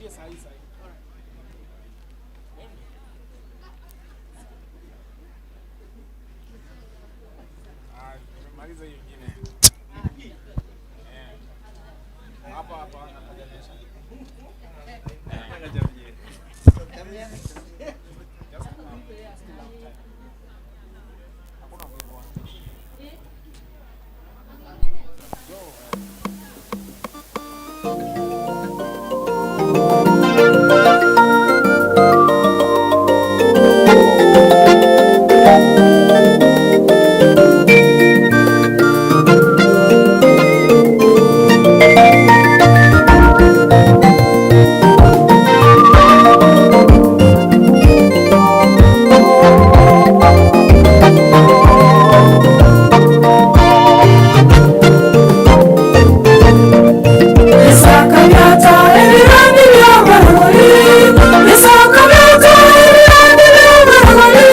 Tuingie sahi sahi. Ah, nimemaliza hiyo ingine. Eh. Hapa hapa natenganisha. Just come. Still have time. Hakuna mvua. Go. Isakabyata ebirandi by'abaragoli, Isakabyata ebirandi by'abaragoli,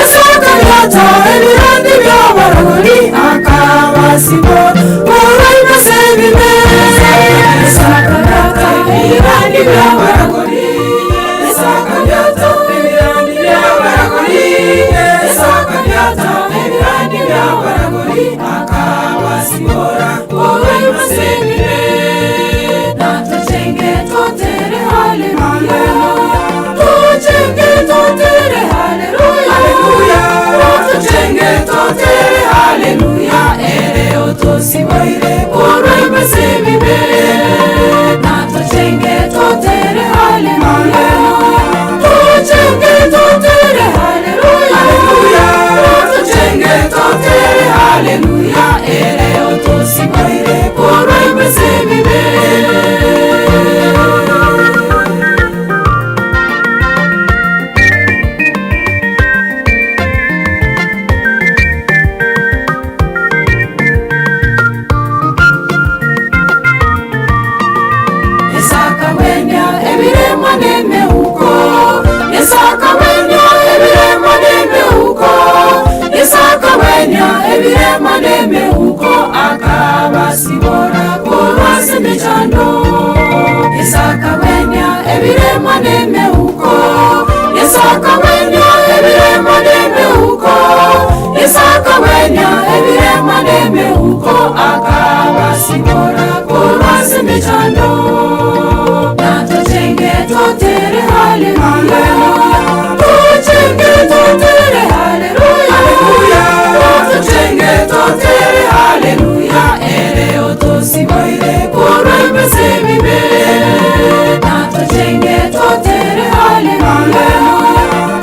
Isakabyata ebirandi by'abaragoli, akabasibo olw'emese ebime. Isakabyata ebirandi by'abaragoli, Isakabyata ebirandi by'abaragoli, Isakabyata ebirandi by'abaragoli, akabasibora olw'emese ebime. Natuchenge totere haleluya, tuchenge totere haleluya, tuchenge totere haleluya, ere otosiboire olw'emese bibe. Natuchenge totere haleluya, tuchenge totere haleluya, tuchenge totere haleluya, ere otosiboire olw'emese bibe. Isakawenya ebirema n'emeuko, Isakawenya ebirema n'emeuko, Isakawenya ebirema n'emeuko, akabasibora kulwasi michando. Isakawenya ebirema n'emeuko, Isakawenya ebirema n'emeuko, Isakawenya ebirema n'emeuko, akabasibora kulwasi michando. Natuchenge totere haleluya, tuchenge totere haleluya, tuchenge totere haleluya, ere otosiboire kulwemese bibe. Natuchenge totere haleluya,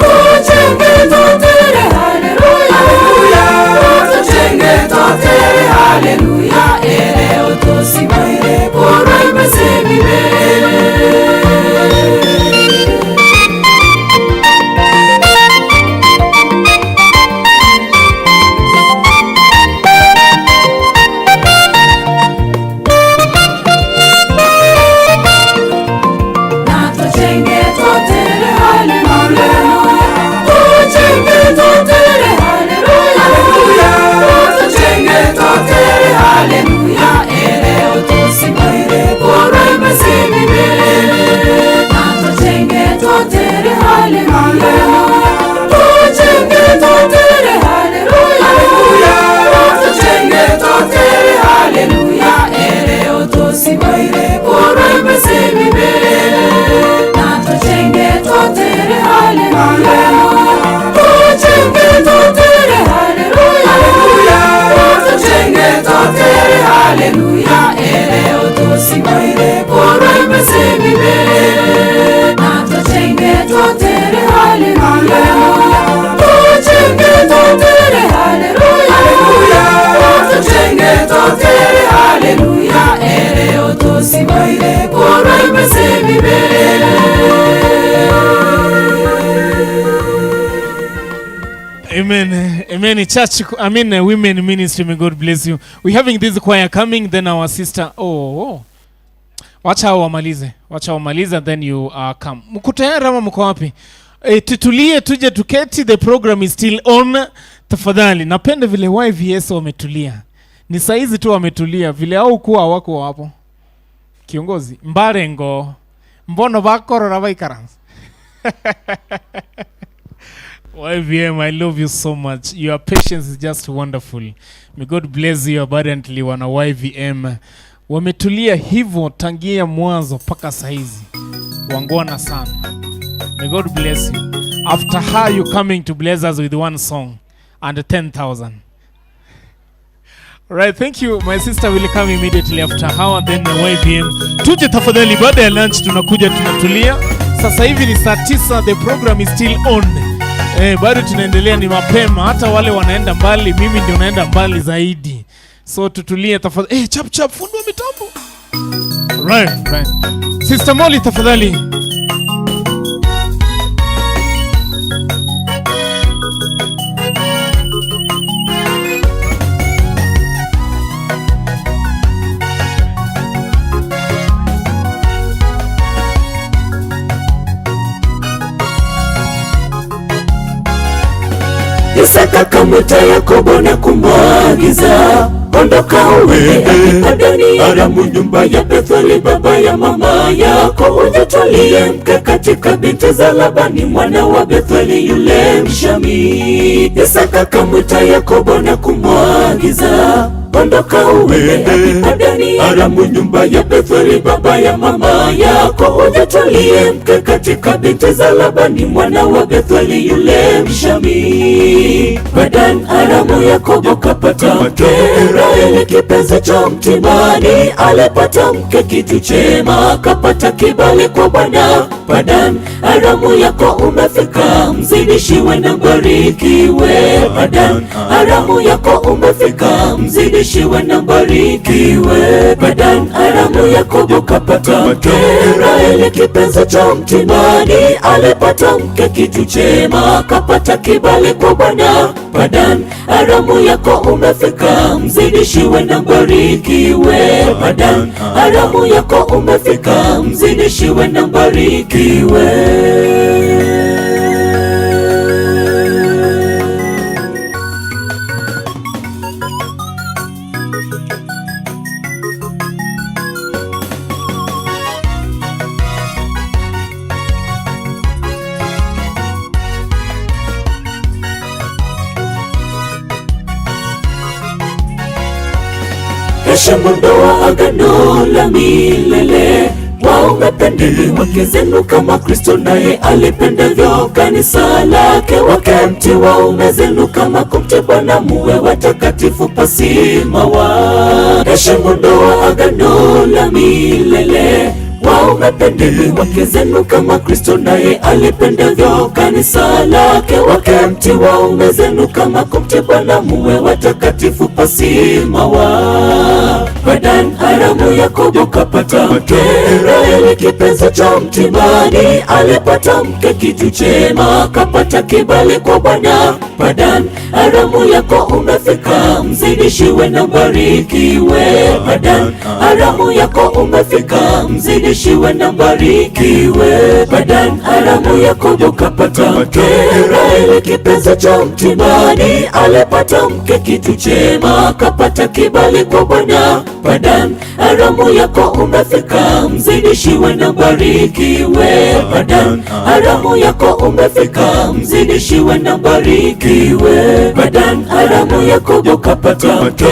tuchenge totere haleluya, tuchenge totere haleluya, ere otosiboire kulwemese bibe. Natuchenge totere haleluya, tuchenge totere haleluya, tuchenge totere haleluya, ere otosiboire kulwemese bibe. Natuchenge totere haleluya, tuchenge totere haleluya, tuchenge totere haleluya, ere otosiboire kulwemese bibe. Natuchenge totere haleluya, tuchenge totere haleluya, tuchenge totere haleluya, ere otosiboire kulwemese bibe. Natuchenge totere haleluya, tuchenge totere haleluya, tuchenge totere haleluya, ere otosiboire kulwemese bibe. Amen. Amen. Church, I mean, women ministry, may God bless you. We're having this choir coming, then our sister. Oh. Wacha hao wamalize. Wacha wamalize, then you come. Mko tayari ama mko wapi? E, tutulie tuje tuketi, the program is still on. Tafadhali, napenda vile YVS wametulia. Ni saizi tu wametulia, vile au kuwa hawako hapo. Kiongozi, Mbarengo. Mbono bakorora baikaransa. YVM, I love you so much. Your patience is just wonderful. May God bless you abundantly, wana YVM. Wametulia hivyo tangia mwanzo mpaka saizi. Wangwana sana. May God bless you. After her, you coming to bless us with one song and 10,000. Right, thank you. My sister will come immediately after her and then the YVM. Tuje tafadhali, baada ya lunch tunakuja tunatulia. Sasa hivi ni saa 9, the program is still on. Bado tunaendelea, ni mapema. Hata wale wanaenda mbali, mimi ndio naenda mbali zaidi. So tutulie tafadhali. Chap chap, fundi wa mitambo. Right. Sister Molly tafadhali. Isaka akamwita Yakobo na kumwagiza, ondoka uende hadi Padani Aramu, nyumba ya Bethueli baba ya mama yako, ujitwalie mke katika binti za Labani mwana wa Bethueli yule Mshami. Isaka akamwita Yakobo na kumwagiza, ondoka uende hadi Padani Aramu, nyumba ya Bethueli baba ya mama yako, ujitwalie mke katika binti za Labani mwana wa Bethueli yule Mshami. Padan Aramu Yakobo kapata mke, Raheli kipenzi cha mtimani, alipata mke kitu chema, kapata kibali kwa Bwana. Padan Aramu yako umefika, mzidishiwe na mbarikiwe. Padan Aramu yako umefika, mzidishiwe na mbarikiwe. Padan Aramu Yakobo kapata mke, Raheli kipenzi cha mtimani, alipata mke kitu chema, kapata kibali kwa Bwana. Padan Aramu yako umefika, mzidishiwe na mbarikiwe. Padan Aramu yako umefika, mzidishiwe na mbarikiwe. Heshimu ndoa, agano la milele. Waume pendeni wake zenu kama Kristo naye alipendavyo kanisa lake. Wake mtii waume zenu kama kumtii Bwana, muwe watakatifu pasimawa. Heshimu ndoa, agano la milele. Waume pendeni wake zenu kama Kristo naye alipendavyo kanisa lake. Wake mtii waume zenu kama kumtii Bwana, muwe watakatifu pasimawa. Padan Aramu Yakobo kapata mke, Raheli kipenzi cha mtimani, alipata mke kitu chema, kapata kibali kwa Bwana. Padan Aramu yako umefika, mzidishiwe na mbarikiwe. Padan Aramu yako umefika, mzidishiwe na mbarikiwe. Padan Aramu Yakobo kapata mke, Raheli kipenzi cha mtimani, alipata mke kitu chema, kapata kibali kwa Bwana. Padan Aramu yako umefika, mzidishiwe na mbarikiwe. Padan Aramu yako umefika, mzidishiwe na mbarikiwe. Padan Aramu Yakobo kapata mke,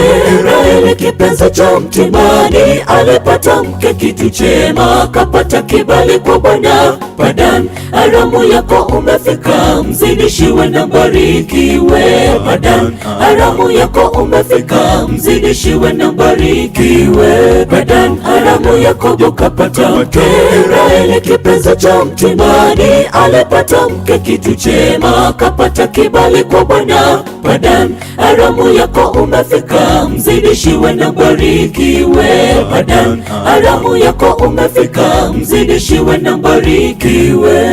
Raheli kipenzi cha mtimani, alipata mke kitu chema, kapata kibali kwa Bwana. Padan Aramu yako umefika, mzidishiwe na mbarikiwe. Padan Aramu yako umefika, mzidishiwe na mbarikiwe. Padan Aramu Yakobo kapata mke, Raheli kipenzi cha mtimani, alipata mke kitu chema, kapata kibali kwa Bwana. Padan Aramu yako umefika, mzidishiwe na mbarikiwe. Padan Aramu yako umefika, mzidishiwe na mbarikiwe.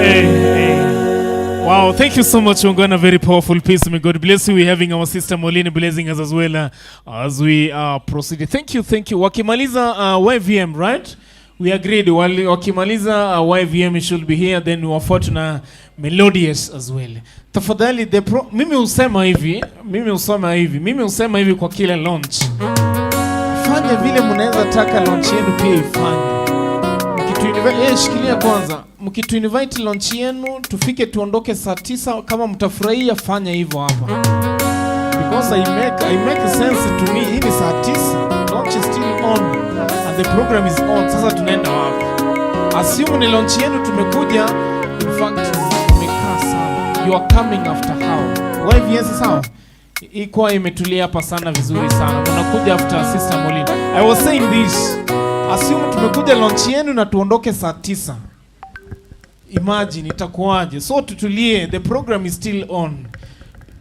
Hey, hey. Wow, thank you so much, Ungwana. Very powerful piece. May God bless you. We're having our sister Molini blessing us as well as we proceed. Thank you, thank you. Wakimaliza YVM, right? We agreed. Wakimaliza YVM should be here, then wafuatwe na Melodious as well. Tafadhali, mimi husema hivi kwa kila launch. Mfanye vile mnaweza taka launch yenu pia ifanye. Mkituinvite, shikilia kwanza. Mkituinvite launch yenu tufike tuondoke saa 9, kama mtafurahia fanya hivyo hapa. Because I make sense to me, hii ni saa 9. Launch is still on and the program is on. Sasa tunaenda wapi? Assume ni launch yenu tumekuja. In fact, tumekaa sana. You are coming after how? YVS, sawa? Ikuwa imetulia hapa sana vizuri sana. Mnakuja after Sister Molin. I was saying this. Assume tumekuja launch yenu na tuondoke saa 9. Imagine itakuwaje? So tutulie, the program is still on.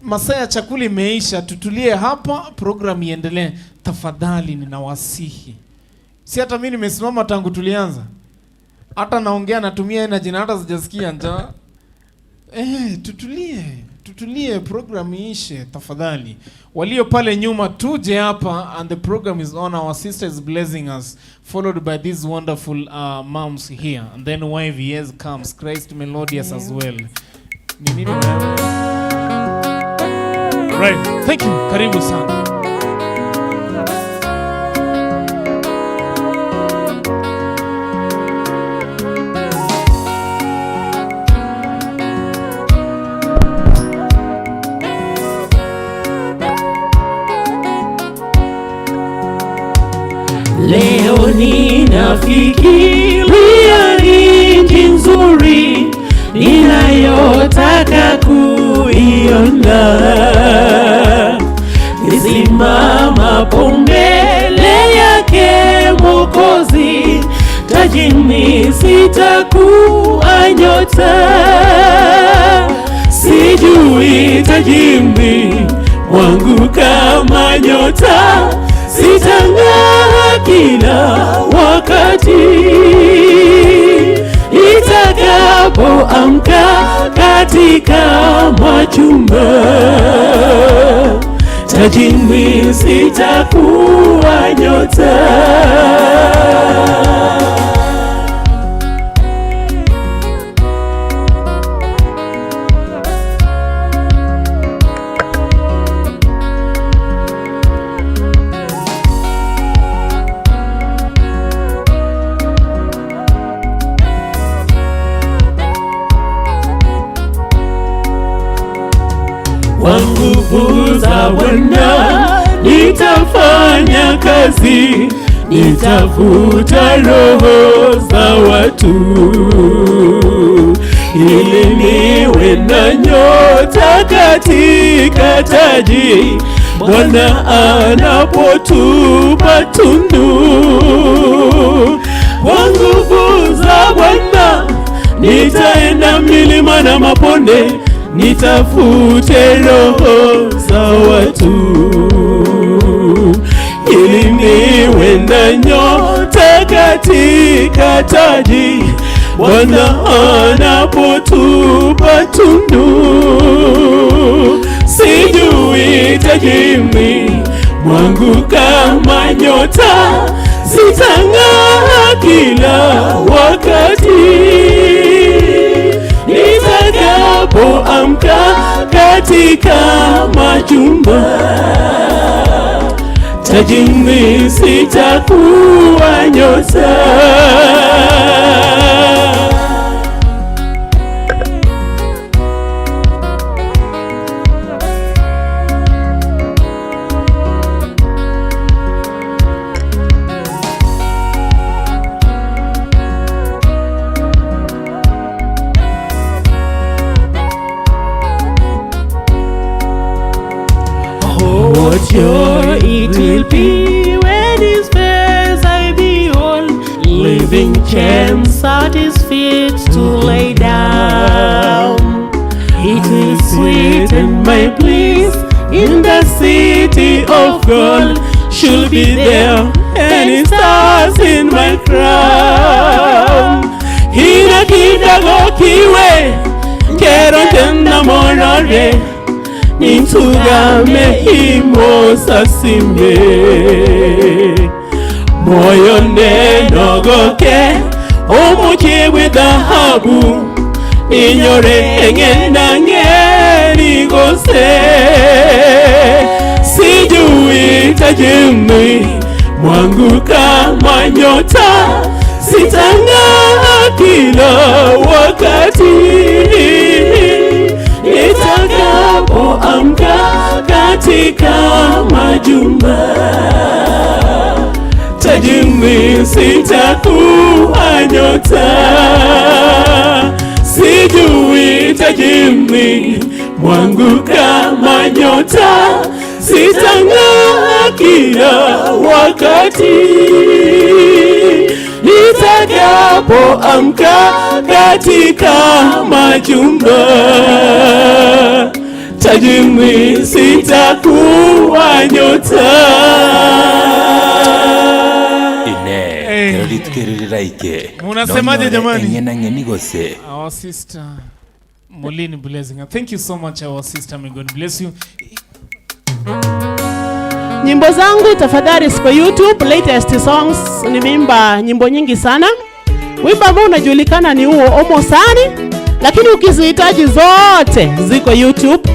Masaa ya chakula imeisha, tutulie hapa, program iendelee. Tafadhali ninawasihi. Si hata mimi nimesimama tangu tulianza. Hata naongea natumia energy na hata sijasikia njaa. Tutulie. Tutulie, program iishe tafadhali. Walio pale nyuma tuje hapa and the program is on. Our sister is blessing us, followed by these wonderful moms here. And then YVS comes, Christ Melodious as well. Ni nini wewe? Right. Thank you. Karibu sana. Leo ninafikiria nchi nzuri ninayotaka kuiona. Nisimamapo mbele yake Mwokozi, tajini sitakuwa nyota. Sijui tajini mwangu kama nyota sitang'aa kila wakati nitakapoamka katika machumba, tajini sitakuwa nyota. Kwa nguvu za Bwana nitafanya kazi, nitafuta roho za watu, ili niwe na nyota katika taji Bwana anapotupa tunu. Kwa nguvu za Bwana nitaenda milima na mabonde, nitafute roho za watu, ili niwe na nyota katika taji Bwana anapotupa tunu. Sijui tajini mwangu kama nyota sitang'aa kila wakati nitakapoamka katika majumba, tajini sitakuwa nyota. Oh, what joy it will be when His face I behold, leaving chains at His feet to lay down. It will sweeten my bliss in the city of gold. Should be there any stars in my crown. Hina kidago kiwe, kero tena morore, nintugame imosasimbe moyo nenogoke omuche dhahabu inyore engenda ngeri gose. Sijui tajini mwangu kama nyota, sitang'aa kila wakati. Nitakapoamka katika majumba tajini, sitakuwa nyota, sijui tajini mwangu kama nyota, sitang'aa kila wakati. Nitakapoamka katika majumba tajini, sitakuwa nyota. Ine. Eh. Kero ritukereraike. Munasemaje jamani? Eng'enang'eni gose. Our sister Molini Blessing. Thank you so much, our sister. May God bless you. Nyimbo zangu tafadhali ziko YouTube, latest songs, nimeimba nyimbo nyingi sana. Wimbo ambao unajulikana ni huo Omosani, lakini ukizihitaji zote ziko YouTube.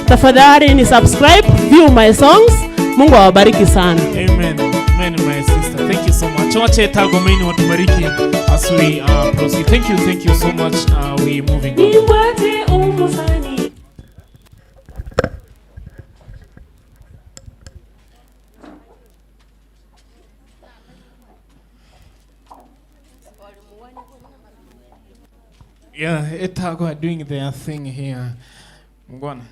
Tafadhali ni subscribe, view my songs. Mungu awabariki sana. Amen. Amen, my sister. Thank you so much. Wache Tagomeni watubariki as we proceed. Thank you, thank you so much. We moving on. Niwate umosani. Yeah, Etago are doing their thing here. Mngwana.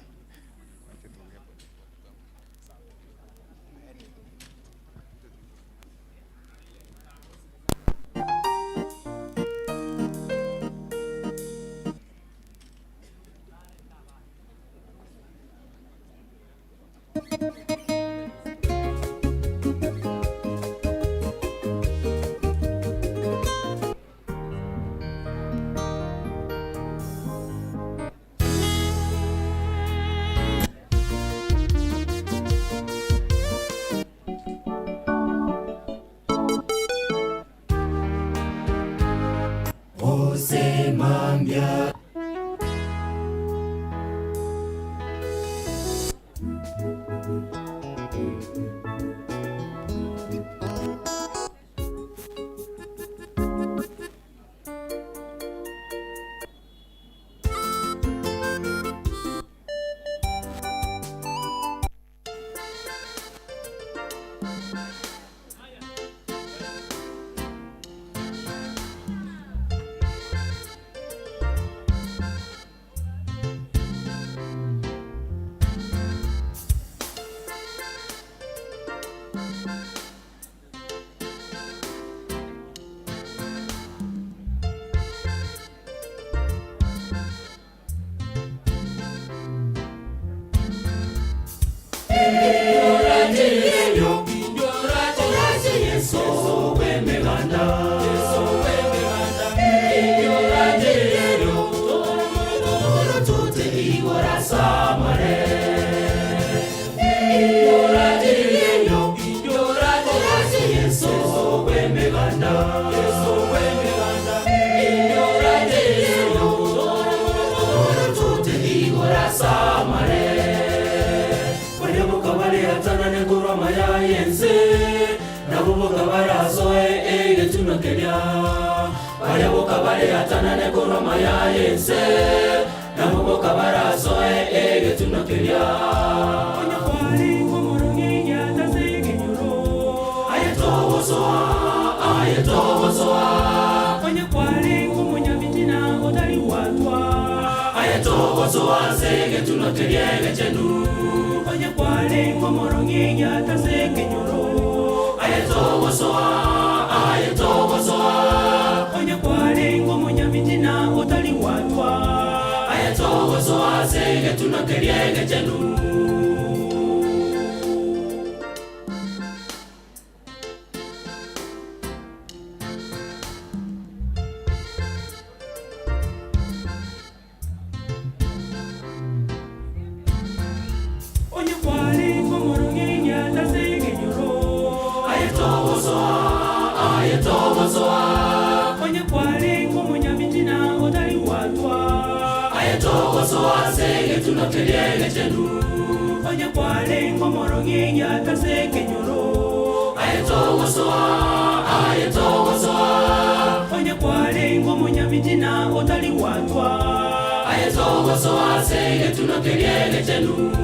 Onye kwarengo munyamijina otali watwa ayezogosoa tunakeliele chenu.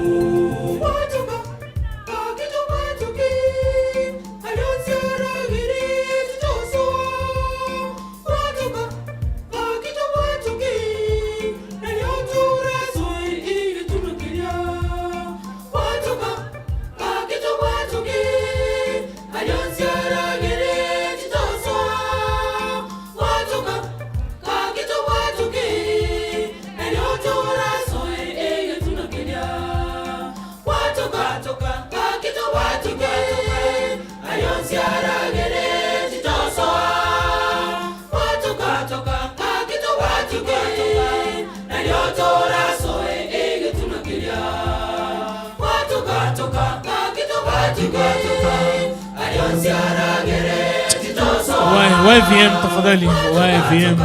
YVM tafadhali, YVM.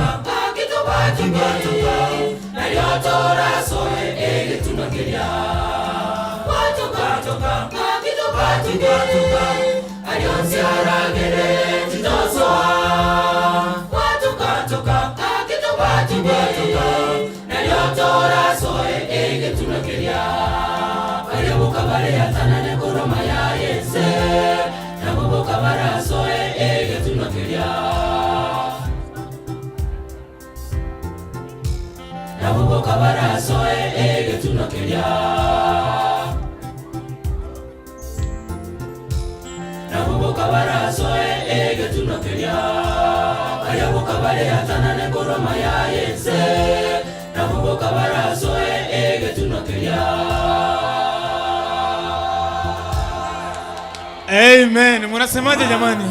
Amen. Mnasemaje jamani?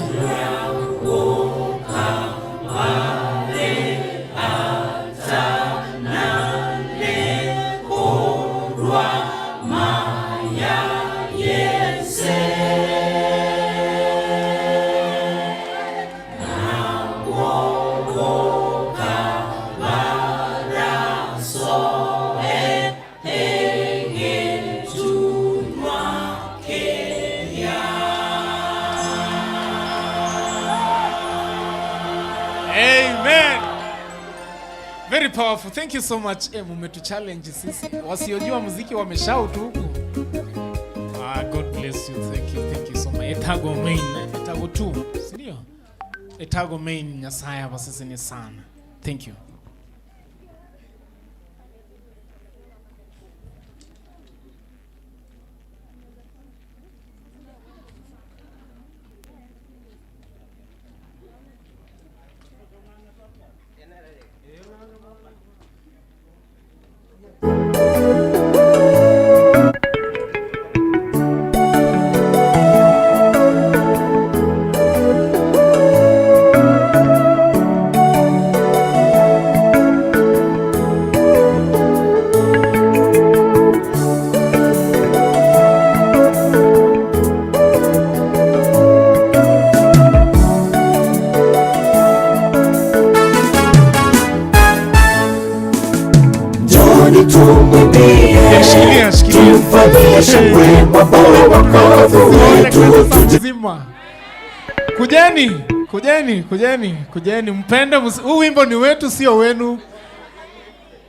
Amen. Very powerful. Thank you so much. Mmetu challenge sisi. Wasiojua muziki wameshout huku. Ah, God bless you. Thank you. Thank you so much. Etago main, etago 2, si ndio? Etago main Nyasaye hapa sisi ni sana. Thank you. Shikilia, shikilia. Zima. Kujeni, kujeni, kujeni, kujeni. Mpende, huu wimbo ni wetu sio wenu.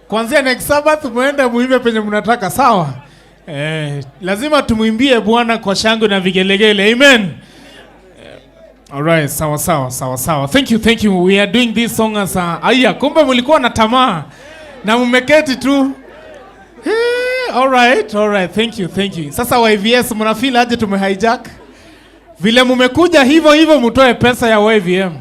Kuanzia next Sabbath muende muimbe penye mnataka, sawa? Lazima tumuimbie Bwana kwa shangwe na vigelegele. Amen. Alright, sawa sawa sawa sawa. Thank you, thank you. We are doing this song as a aya, kumbe mlikuwa na tamaa na mmeketi tu. Hey, alright, alright. Thank you, thank you. Sasa YVS mnafeel aje tumehijack? Vile mmekuja hivyo hivyo mtoe pesa ya YVM.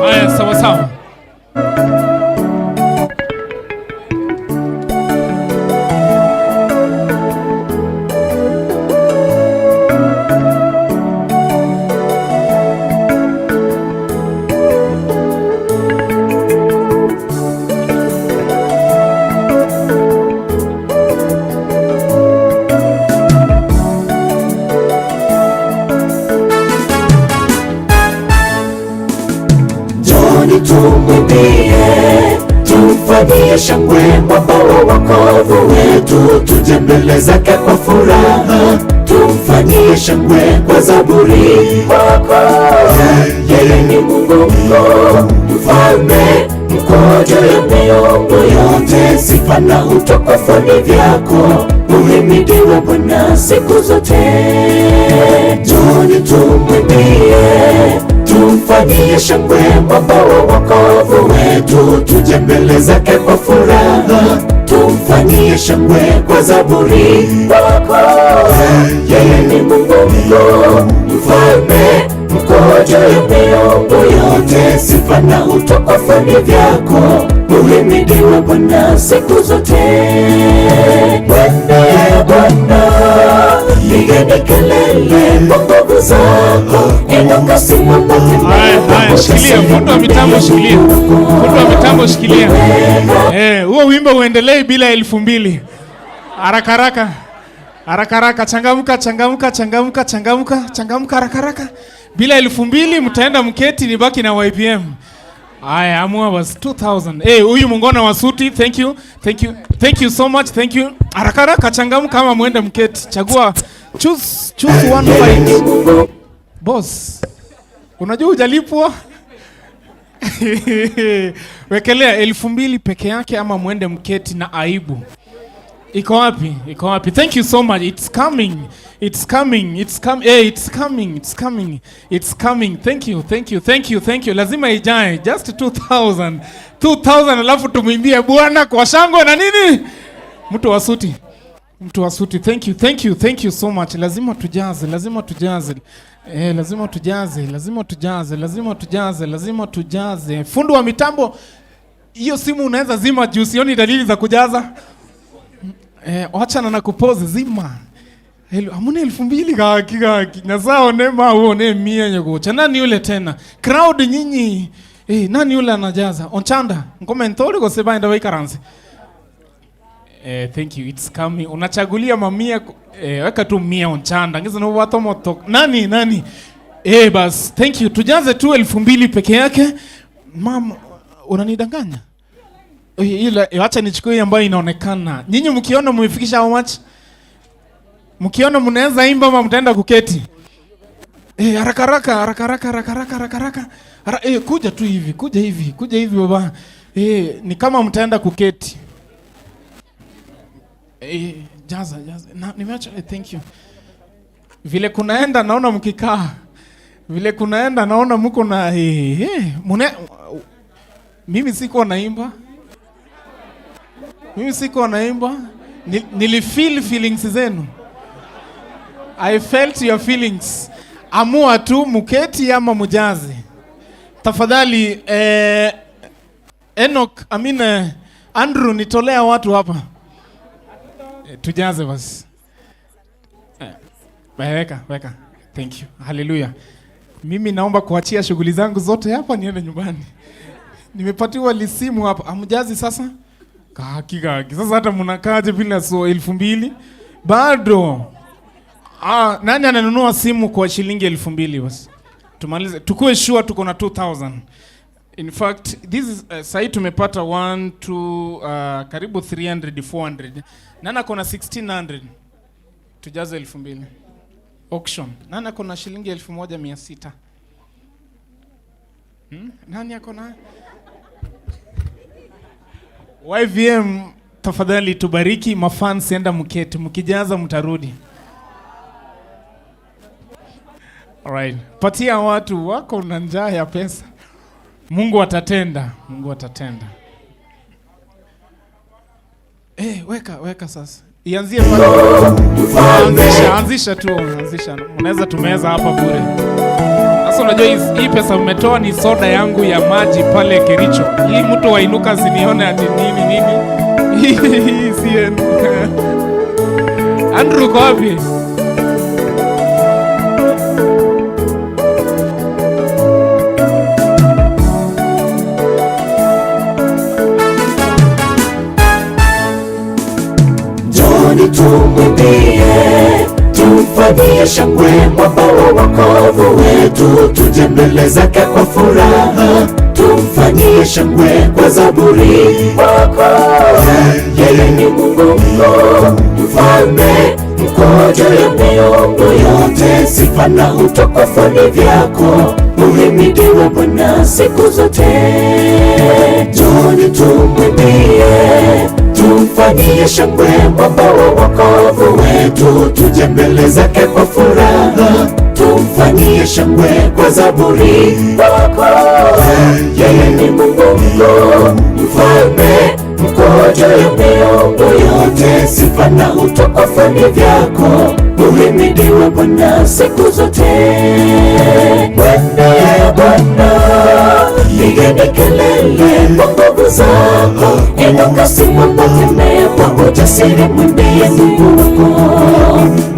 Haya, sawa sawa. Tumfanyie shangwe mwamba wa wokovu wetu, tuje mbele zake kwa furaha. Tumfanyie shangwe kwa zaburi. Mwokozi, yeye ni Mungu mkuu, mfalme mkuu juu ya miungu yote. Sifa na utukufu ni vyako, uhimidiwe Bwana siku zote. Njoni tumwimbie, tumfanyie shangwe mwamba wa wokovu wetu, tuje mbele zake kwa furaha. Tumfanyie shangwe kwa zaburi. Mwokozi, yeye ni Mungu mkuu, mfalme mkuu juu ya miungu yote. Sifa na utukufu ni vyako, uhimidiwe Bwana siku zote. Bwana, Bwana, pigeni kelele kwa nguvu zako, inuka simama tembea. Haya, haya, shikilia fundi wa mitambo, shikilia fundi wa mitambo, shikilia. Huo wimbo uendelee bila 2000. Haraka haraka, haraka haraka, changamka, changamka, changamka, changamka, changamka, haraka haraka. Bila 2000 mtaenda mketi, nibaki na YPM. Haya, amua basi 2000. Huyu mungona wa suti, thank you, thank you, thank you so much, thank you. Haraka haraka, changamka kama muende mketi. Chagua, choose one fight. Boss, unajua hujalipwa? Wekelea 2000 peke yake ama muende mketi na aibu. Iko wapi? Iko wapi? Thank you so much. It's coming. It's coming. It's coming. Hey, it's coming. It's coming. It's coming. Thank you. Thank you. Thank you. Thank you. Lazima ijae. Just 2000. 2000 alafu tumwimbie Bwana kwa shangwe na nini? Mtu wa suti. Mtu wa suti. Thank you. Thank you. Thank you so much. Lazima tujaze. Lazima tujaze. Lazima tujaze. Lazima tujaze. Lazima tujaze. Lazima tujaze. Fundi wa mitambo, hiyo simu unaweza zima juu sioni dalili za kujaza. Wachana na kupoze, zima. Hamuna 2000 kaki kaki. Nyasaye nema uone mia nyogocha. Nani yule tena? Crowd nyinyi. Nani yule anajaza? Onchanda. Ngome ntori go seba enda wekaranze. Thank you. It's coming. Unachagulia mamia weka tu 100 Onchanda. Ngizo no watu moto. Nani nani? Bas, thank you. Tujaze tu 2000 peke yake. Mam, unanidanganya? Ila acha nichukue ambayo inaonekana. Nyinyi mkiona mmefikisha how much? Mkiona mnaweza imba ama mtaenda kuketi? Haraka haraka haraka haraka haraka haraka haraka haraka. Kuja tu hivi, kuja hivi, kuja hivi baba. Ni kama mtaenda kuketi. Jaza jaza. Na nimeacha, thank you. Vile kunaenda naona mkikaa. Vile kunaenda naona mko na mimi siko naimba. Mimi siko naimba. Nilifeel feelings zenu. I felt your feelings. Amua tu muketi ama mujaze. Tafadhali Enoch, I mean, Andrew, nitolea watu hapa. Tujaze basi. Weka, weka. Thank you. Hallelujah. Mimi naomba kuachia shughuli zangu zote hapa niende nyumbani. Nimepatiwa lisimu hapa. Amjazi sasa? Kaki kaki. Sasa hata mnakaaje bila so 2000? Bado. Nani ananunua simu kwa shilingi 2000 basi? Tumalize. Tukue sure tuko na 2000. In fact, this is sahi tumepata 1 2 karibu 300 400. Nani ako na 1600? Tujaze 2000. Auction. Nani ako na shilingi 1600? Nani ako na? YVM, tafadhali tubariki. Mafans enda mketi, mkijaza mtarudi. Alright. Patia watu wako na njaa ya pesa. Mungu atatenda, Mungu atatenda. Weka, weka sasa. Ianzie pale. Anzisha, anzisha tu, anzisha. Unaweza tumeza hapa bure. Sasa unajua hii pesa mmetoa ni soda yangu ya maji pale Kericho. Hii mtu wainuka sinione ati nini nini. Hii si yenu. Andrew uko wapi? Njoni tumwimbie, tumfanyie shangwe mwamba wa wokovu wetu, tuje mbele zake kwa furaha. tumfanyie shangwe kwa zaburi kwako. Yeye ni Mungu mkuu, mfalme mkuu juu ya miungu yote, sifa na utukufu ni vyako, uhimidiwe Bwana siku zote. Njoni tumwimbie, tumfanyie shangwe mwamba wa wokovu wetu, tuje mbele zake kwa furaha, tumfanyie shangwe kwa zaburi kwako. Yeye ni Mungu mkuu, mfalme mkuu juu ya miungu yote, sifa na utukufu ni vyako, uhimidiwe Bwana siku zote. Bwana, Bwana, pigeni kelele kwa nguvu zako, inuka simama, tembea kwa ujasiri, mwimbie Mungu wako.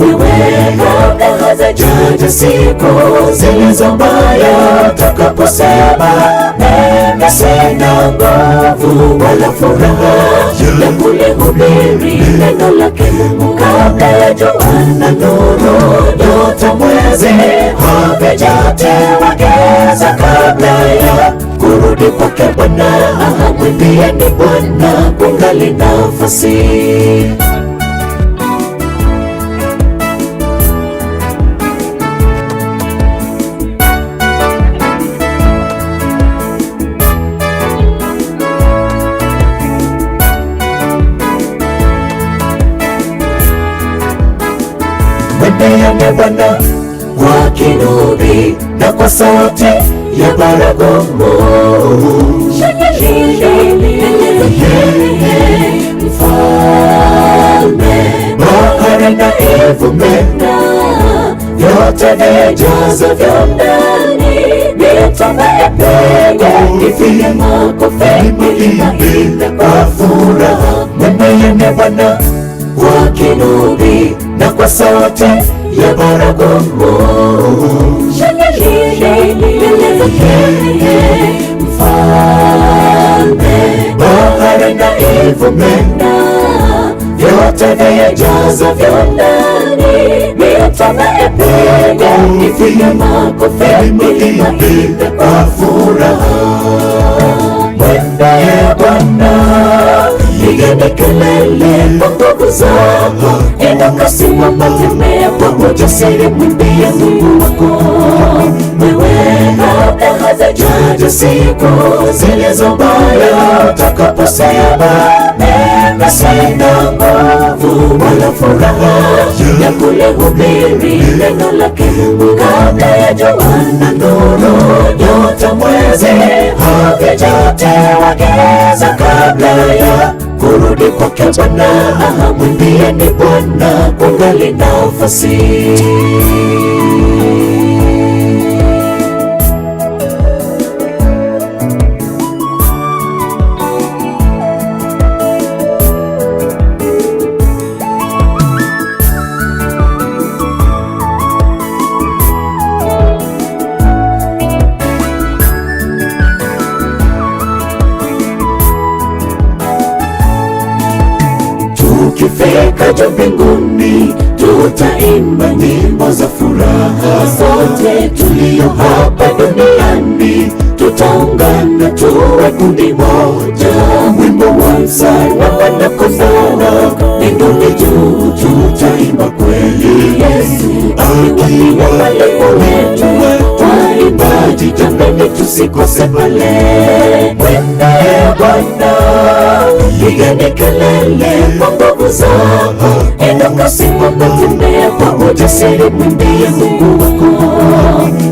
Wewe kabla hazijaja siku zilizo mbaya, utakaposema mimi sina nguvu wala furaha ya kulihubiri neno lake Mungu, kabla ya jua na nuru, nyota, mwezi havijatewa giza, kabla ya kurudi kwake Bwana, mwimbieni Bwana kungali nafasi. Mwimbieni Bwana kwa kinubi na kwa sauti ya baragumu, mfalme bahari na ivume, vyote vijazavyo ndani, mito na ipige, ipige makofi, milima iimbe kwa furaha. Mwimbieni Bwana kwa kinubi na kwa sauti ya baragumu, mfalme bahari na ivume, vyote vijazavyo ndani, mito na ipige, ipige makofi, milima iimbe kwa furaha. Mwimbieni Bwana, pigeni kelele kwa nguvu zako, inuka simama, tembea kwa ujasiri, mwimbie Mungu wako. Wewe kabla hazijaja siku zilizo mbaya, utakaposema mimi sina nguvu wala furaha ya kulihubiri neno lake Mungu, kabla ya jua na nuru, nyota, mwezi havijatewa giza, kabla ya kurudi kwake Bwana, mwimbieni Bwana kungali nafasi. Tukifika juu mbinguni, tutaimba nyimbo za furaha, sote tulio hapa duniani tutaungana tuwe kundi moja, wimbo wa msalaba na kondoo, mbinguni juu tutaimba kweli, Yesu akiwa mwalimu wetu, waimbaji jameni, tusikose pale. Mwimbieni Bwana, pigeni kelele kwa nguvu zako, inuka simama, tembea kwa ujasiri, mwimbie Mungu wako.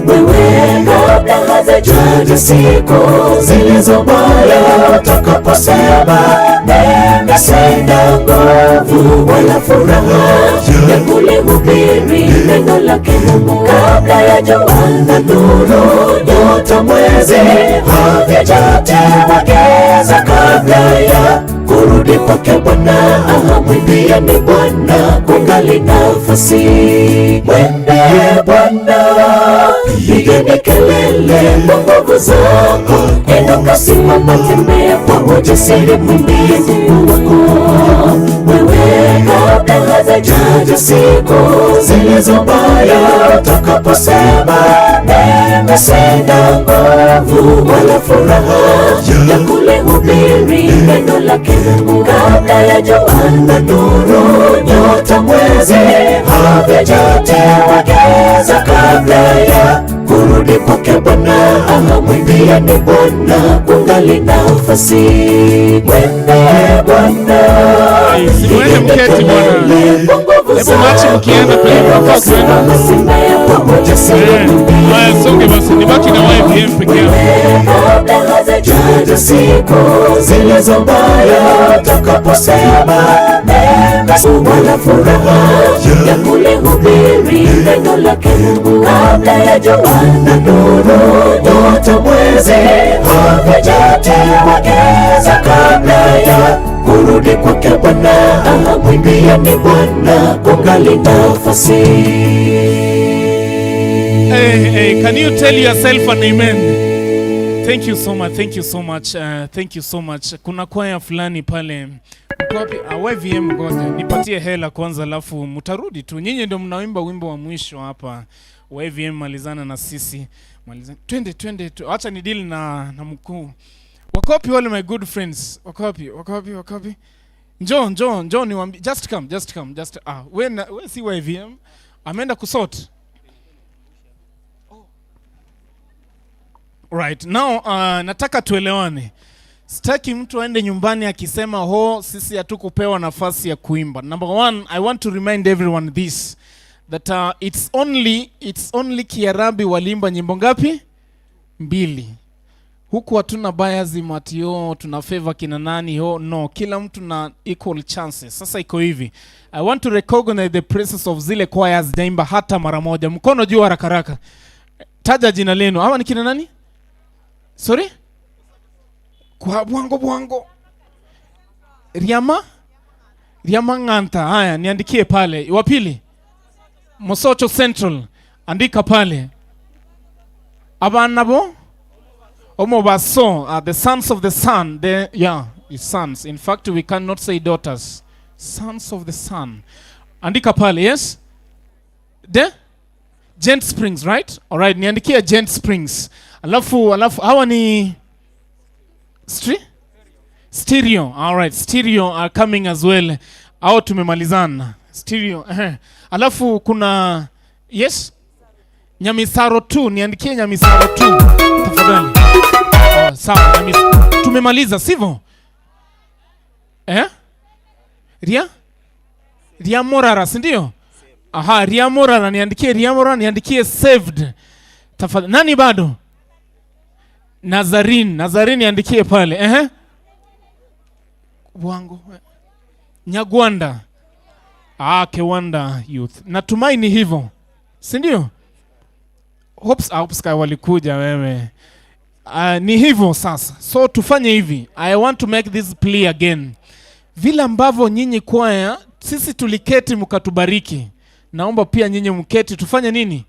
Wewe kabla hazijaja siku zilizo mbaya, utakaposema mimi sina nguvu wala furaha ya kulihubiri neno lake Mungu, kabla ya jua na nuru, nyota, mwezi havijatewa giza, kabla ya kurudi kwake Bwana, mwimbieni Bwana kungali nafasi. Mwimbieni Bwana, pigeni kelele kwa nguvu zako, inuka simama, tembea kwa ujasiri, mwimbie Mungu wako. Wewe kabla Kabla hazijaja siku zilizo mbaya, utakaposema mimi sina nguvu wala furaha ya kulihubiri neno lake Mungu. Kabla ya jua na nuru, nyota, mwezi havijatiwa giza, kabla ya kurudi kwake Bwana, mwimbieni Bwana kungali nafasi, mwende Bwana. Si mwende mketi bwana. Hebu mwache mkienda kwenye mnafaa kwenda. Eh, haya songe basi, nibaki na YVM peke yao. Kabla hazijaja siku zilizo mbaya, utakaposema mimi wala furaha ya kulihubiri neno lake Mungu. Kabla ya jua na nuru, nyota, mwezi havijatiwa giza, kabla ya kurudi kwake Bwana, mwimbieni Bwana kungali nafasi. Hey, hey, can you tell yourself an amen? Thank you so much, thank you so much, thank you so much. Kuna kwaya fulani pale. Mko wapi? Ah, YVM, ngoja nipatie hela kwanza, alafu mtarudi tu. Nyinyi ndio mnaimba wimbo wa mwisho hapa. YVM, malizana na sisi. Malizana. Twende, twende tu. Acha ni deal na mkuu. Wako wapi wale my good friends? Wako wapi? Wako wapi? Wako wapi? Njoo, njoo, njoo niwaambie. Just come, just come, just we si YVM. Ameenda kusort. Right. Now nataka tuelewane. Sitaki mtu aende nyumbani akisema, "Ho, sisi hatukupewa nafasi ya kuimba." Number one, I want to remind everyone this, that it's only Kiarabi waliimba nyimbo ngapi? Mbili. Huku hatuna bias ati oh, tuna favor kina nani, oh, no, kila mtu na equal chances. Sasa iko hivi. I want to recognize the presence of zile choirs hazijaimba hata mara moja. Mkono juu haraka haraka. Taja jina lenu. Hawa ni kina nani? Sorry? Kwa bwango bwango. Riama? Riama Nganta. Haya, niandikie pale. Wa pili? Mosocho Central. Andika pale. Abana bo? Omobaso, the sons of the sun. The, yeah, the sons. In fact, we cannot say daughters. Sons of the sun. Andika pale, yes? The? Gent Springs, right? Alright, niandikie Gent Springs. Alafu hawa ni Stereo. Alright, Stereo are coming as well. Hao tumemalizana. Stereo. Eh. Alafu kuna, yes? Nyamisaro 2, niandikie Nyamisaro 2 tafadhali. Oh, sawa, tumemaliza, sivyo? Eh? Ria? Ria Morara, si ndio? Aha, Ria Morara, niandikie Ria Morara, niandikie saved. Tafadhali. Nani bado? Nazarin, Nazarin niandikie pale. Eh? Wango. Nyagwanda. Ah, Kewanda Youth. Natumai ni hivyo. Si ndio? Hopes Sky walikuja wewe. Ni hivyo sasa. So tufanye hivi. I want to make this plea again. Vile ambavyo nyinyi kwaya sisi tuliketi mkatubariki, naomba pia nyinyi mketi tufanye nini?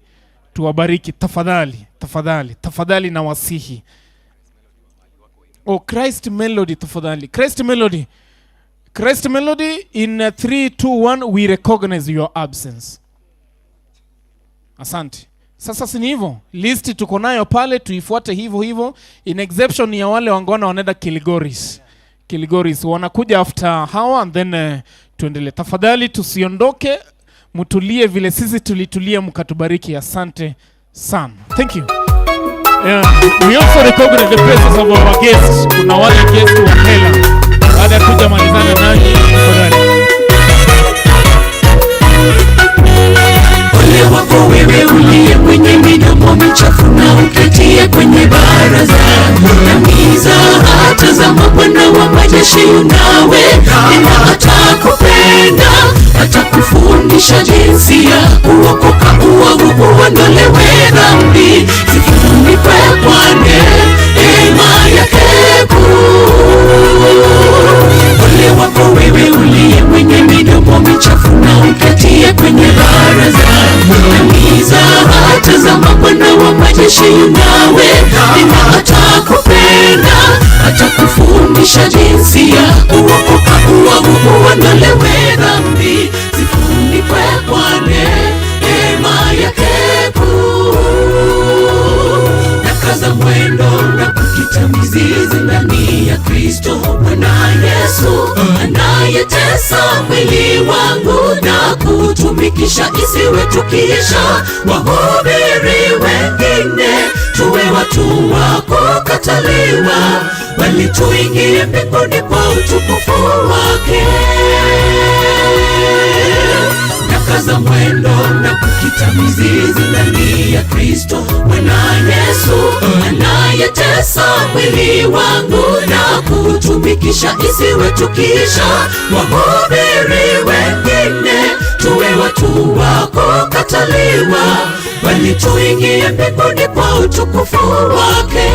Tuwabariki tafadhali, tafadhali, tafadhali nawasihi. Oh, Christ Melody, tafadhali. Christ Melody. Christ Melody, in 3 2 1 we recognize your absence. Asante. Sasa si ni hivyo? List tuko nayo pale, tuifuate hivyo hivyo. In exception ya wale wangona wanaenda Kilgoris. Kilgoris wanakuja after hawa and then tuendelee. Tafadhali tusiondoke, mtulie vile sisi tulitulia mkatubariki. Asante sana. Thank you. Yeah. We also recognize the presence of our guests. Kuna wale guests wa hela. Baada ya kuja malizana nanyi, tafadhali. Ole wako wewe uliye mwenye midomo michafu na uketie kwenye baraza na mizaha. Tazama, Bwana wa majeshi yu nawe, tena atakupenda, atakufundisha jinsi ya kuokoka, uovu uondolewe, dhambi zifunikwe kwa neema yake kuu. Ole wako wewe uliye mwenye midomo michafu na uketie kwenye baraza na mizaha. Tazama, Bwana wa majeshi yu nawe, tena atakupenda, atakufundisha jinsi ya kuokoka, uovu uondolewe, dhambi. kukita mizizi ndani ya Kristo Bwana Yesu anayetesa mwili wangu na kutumikisha, isiwe tukiisha wahubiri wengine, tuwe watu wa kukataliwa, bali tuingie mbinguni kwa utukufu wake. Nakaza mwendo na kukita mizizi ndani ya Kristo Bwana Yesu anayetesa mwili wangu na kutumikisha, isiwe tukiisha wahubiri wengine, tuwe watu wa kukataliwa, bali tuingie mbinguni kwa utukufu wake.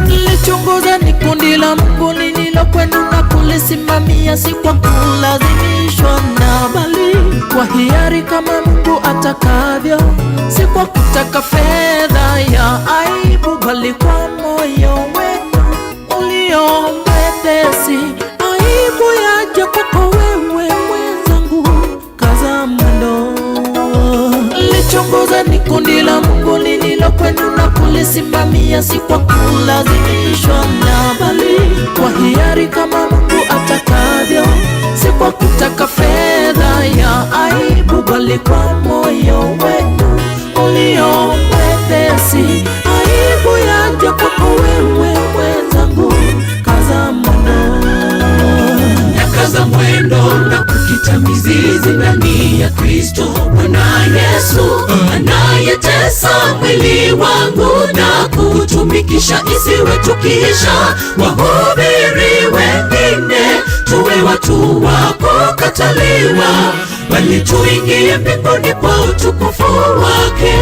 Lichunguze ni kundi la Mungu lililo kwenu na kulisimamia, si kwa kulazimishwa na bali kwa hiari kama Mungu atakavyo, si kwa kutaka fedha ya aibu, bali kwa moyo wenu ulio mwepesi. Aibu yaja kwako wewe mwenzangu, kaza mwendo. Lichunguze ni kundi la Mungu lililo kwenu na kulisimamia, si kwa kulazimishwa na bali kwa hiari kama Mungu atakavyo, si kwa kutaka fedha ya aibu, bali kwa moyo wenu ulio mwepesi. Aibu yaja kwako wewe mwenzangu, kaza mwendo. Nakaza mwendo na kukita mizizi ndani ya Kristo Bwana Yesu anayetesa mwili wangu na kutumikisha, isiwe tukiisha wahubiri wengine, tuwe watu wa kukataliwa, bali tuingie mbinguni kwa utukufu wake.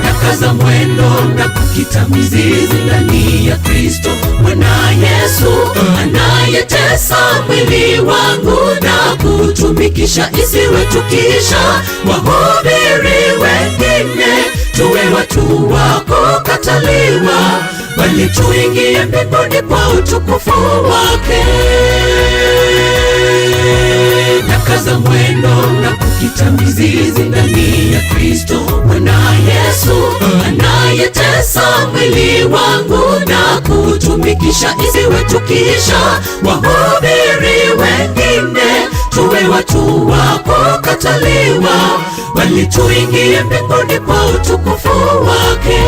Nakaza mwendo na kukita mizizi ndani ya Kristo Bwana Yesu anayetesa mwili wangu na kutumikisha, isiwe tukiisha wahubiri wengine, tuwe watu wa kukataliwa, bali tuingie mbinguni kwa utukufu wake. Nakaza mwendo na kukita mizizi ndani ya Kristo Bwana Yesu anayetesa mwili wangu na kutumikisha, isiwe tukiisha wahubiri wengine, tuwe watu wa kukataliwa, bali tuingie mbinguni kwa utukufu wake.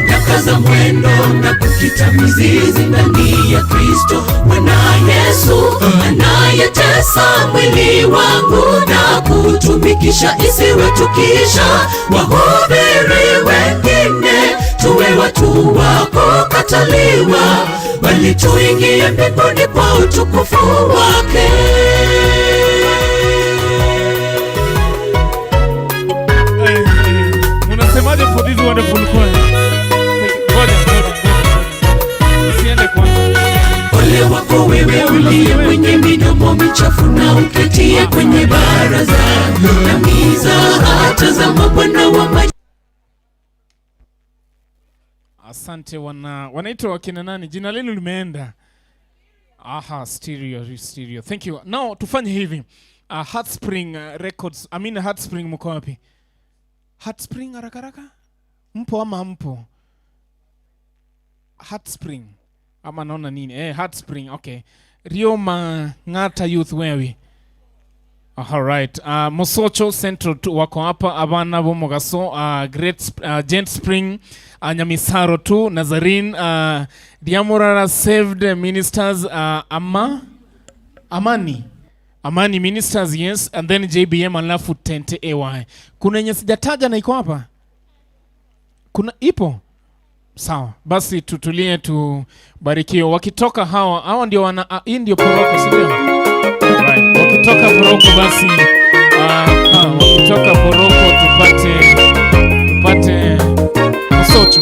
Nakaza mwendo na kukita mizizi ndani ya Kristo Bwana Yesu anayetesa mwili wangu na kutumikisha, isiwe tukiisha wahubiri wengine, tuwe watu wa kukataliwa, bali tuingie mbinguni kwa utukufu wake. Unasemaje for this wonderful choir? Ngoja, ngoja, ngoja. Usiende kwanza. Ole wako wewe uliye mwenye midomo michafu na uketie kwenye baraza na miza, tazama Bwana wa majeshi. Asante wanaitwa wakina nani? Jina lenu limeenda. Aha, stereo, stereo. Thank you. Now tufanye hivi. Heartspring Records. I mean Heartspring, mko wapi? Heartspring haraka haraka? Mpo ama mpo? Heartspring. Ama naona nini? Heartspring, okay. Rio Mangata Youth, where are we? All right. Mosocho Central tu wako hapa, abana bomogaso, Great Gent Spring, Nyamisaro tu, Nazarene, Diamorara Saved Ministers, Amani. Amani Ministers, yes, and then JBM alafu Tente AY. Kuna yenye sijataja na iko hapa? Kuna ipo? Sawa. Basi tutulie tubarikiwe. Wakitoka hawa ndio wana hii ndio Poroko, si ndio? Right. Wakitoka Poroko basi Wakitoka Poroko tupate Mosocho.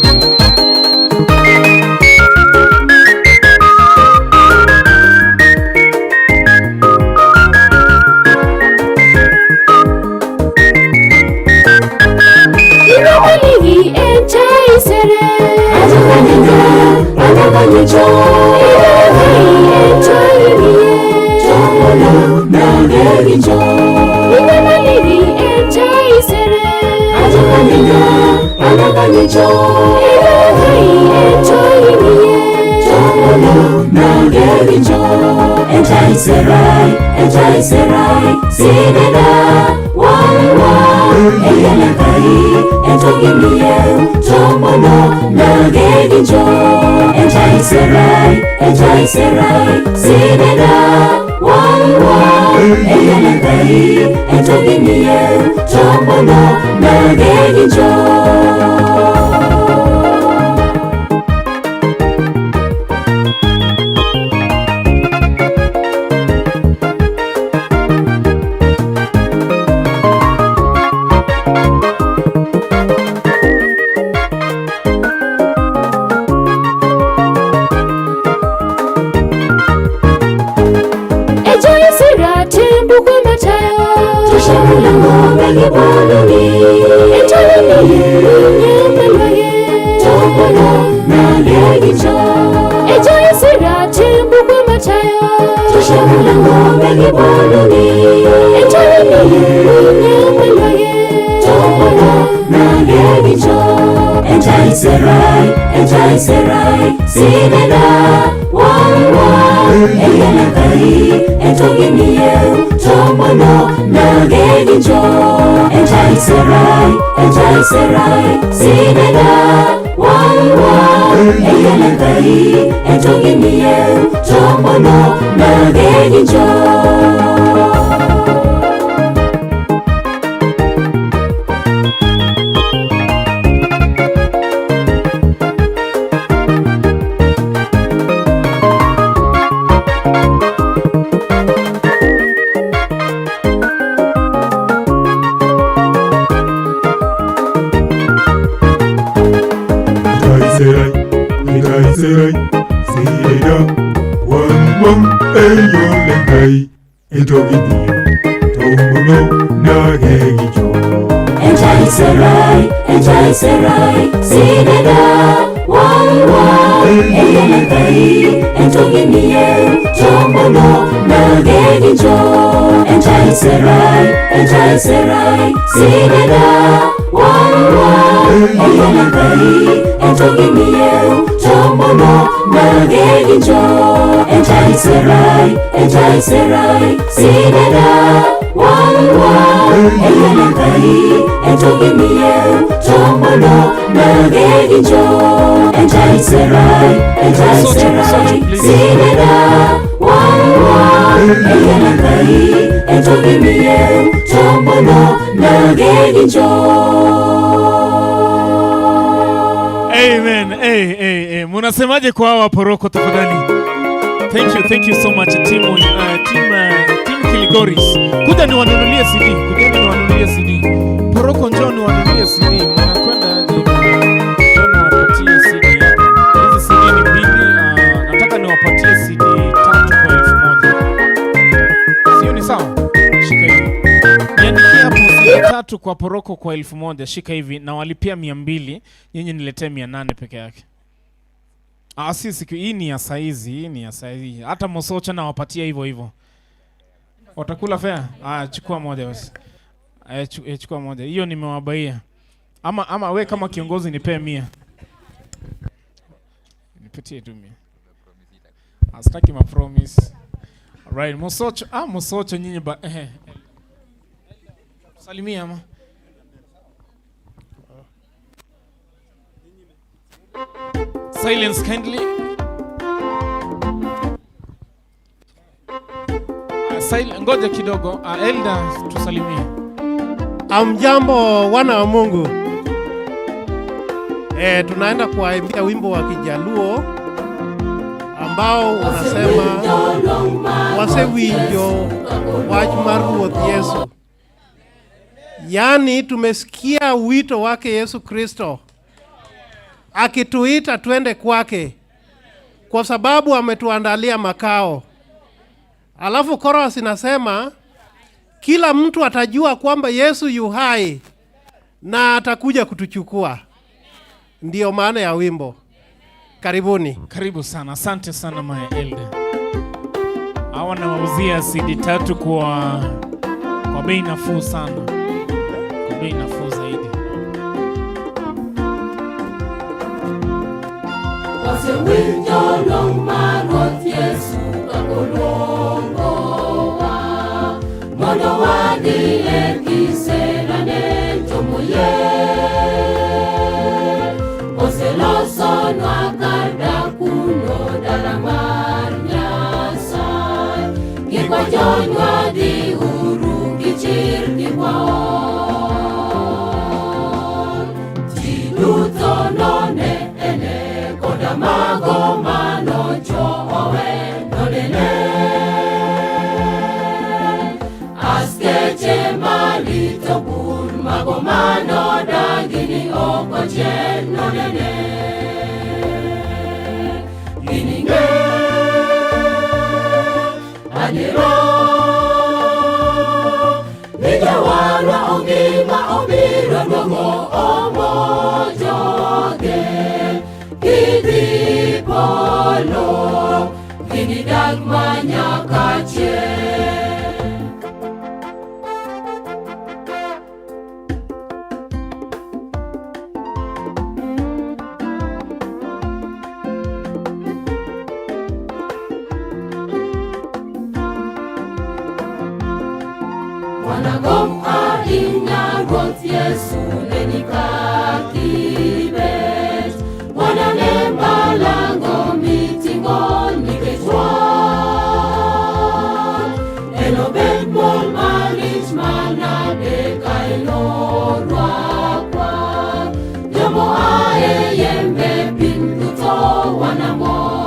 Inawaligi enchaisere Ajabanyiga, ajabanyijo Inawaligi enchainiye Tomono nagegijo Inawaligi enchaisere Ajabanyiga, ajabanyijo Inawaligi enchainiye Tomono nagegijo Enchaiserai, enchaiserai Sinena, wawa Eyalakai, entoginiye Tomono nagegijo Enchaiserai, enchaiserai Sinena, wawa Eyalakai, entoginiye Tomono nagegijo. Ejoyesera tembukwe matayo Tushamulango begibononi Etoyini nyemelwaye Tomono nagegijo Ejoyesera tembukwe matayo Tushamulango begibononi Etoyini nyemelwaye Tomono nagegijo Enchaiserai, enchaiserai Sinena, wawa Eyalakai, entoginiye Tomono nagegijo Enchaiserai, enchaiserai Sinena, wawa Eyalakai, entoginiye Tomono nagegijo. Enchaiserai, enchaiserai, sirena, wang wang, eyolengai, entoginiye, tomono nagegijo. Enchaiserai, enchaiserai, sinena, wawa, eyalakai, entoginiye, tomono nagegijo. Enchaiserai, enchaiserai, sinena, wawa, eyalakai, entoginiye, tomono nagegijo. Enchaiserai, enchaiserai, sinena, wawa, eyalakai, entoginiye, tomono nagegijo. Enchaiserai, enchaiserai, sinena, wawa, eyalakai, entoginiye, tomono nagegijo. Amen. Hey, hey, hey. Munasemaje kwa hawa Poroko tafadhali? Thank you so much team Kiligoris. Kuja niwanunulie CD, kuja niwanunulie CD. Poroko njoo niwanunulie CD. Mnakwenda aje? Njoo niwapatie CD hapa. Hizi CD ni mbili, nataka niwapatie CD 3 kwa 1000. Sio ni sawa? Shika hivi. Niandikie hapo CD 3 kwa Poroko kwa 1000. Shika hivi na walipia 200, nyinyi niletee 800 peke yake. Si siku hii ni ya saizi, hii ni ya saizi. Hata Mosocha nawapatia hivyo hivyo. Watakula fare? Chukua moja basi. Chukua moja. Hiyo nimewabaia. Ama we kama kiongozi nipee 100. Nipatie tu 100. Sitaki ma promise. Right, Mosocho. Mosocho nyinyi ba Salimia ama. Silence kindly. Ngoja kidogo. Elder tusalimie. Amjambo wana wa Mungu. Tunaenda kuwaimbia wimbo wa Kijaluo ambao unasema wasewinjo wach mar Ruoth Yesu. Yaani tumesikia wito wake Yesu Kristo akituita twende kwake, kwa sababu ametuandalia makao. Alafu chorus inasema kila mtu atajua kwamba Yesu yu hai na atakuja kutuchukua. Ndiyo maana ya wimbo. Karibuni. Karibu sana, asante sana my elder. Hawa nawauzia CD tatu kwa bei nafuu sana, kwa bei nafuu zaidi. Wasewinjo luong mar Ruoth Yesu kakoluongowa mondo wadhi e kiserane jomoyie. Oselosonwa kar dak kuno, dala mar Nyasaye. Gikwa jonywa dhi uru gi chir kik waol. Ji duto none ene koda mago manocho owe nonene. Askeche marito bur mago manodagi ni ok ochier nonene. Gining'e adiera ni jawarwa ongima, obiro duogo omo joge gidhi polo, ginidag manyaka chieng'. Wanagom ahinya Ruoth Yesu neni kakibet. Wanane malango miting'o nikech wan. Enobed mor malich manade ka enorwakwa. Jomoa e yembe piny duto wanamor.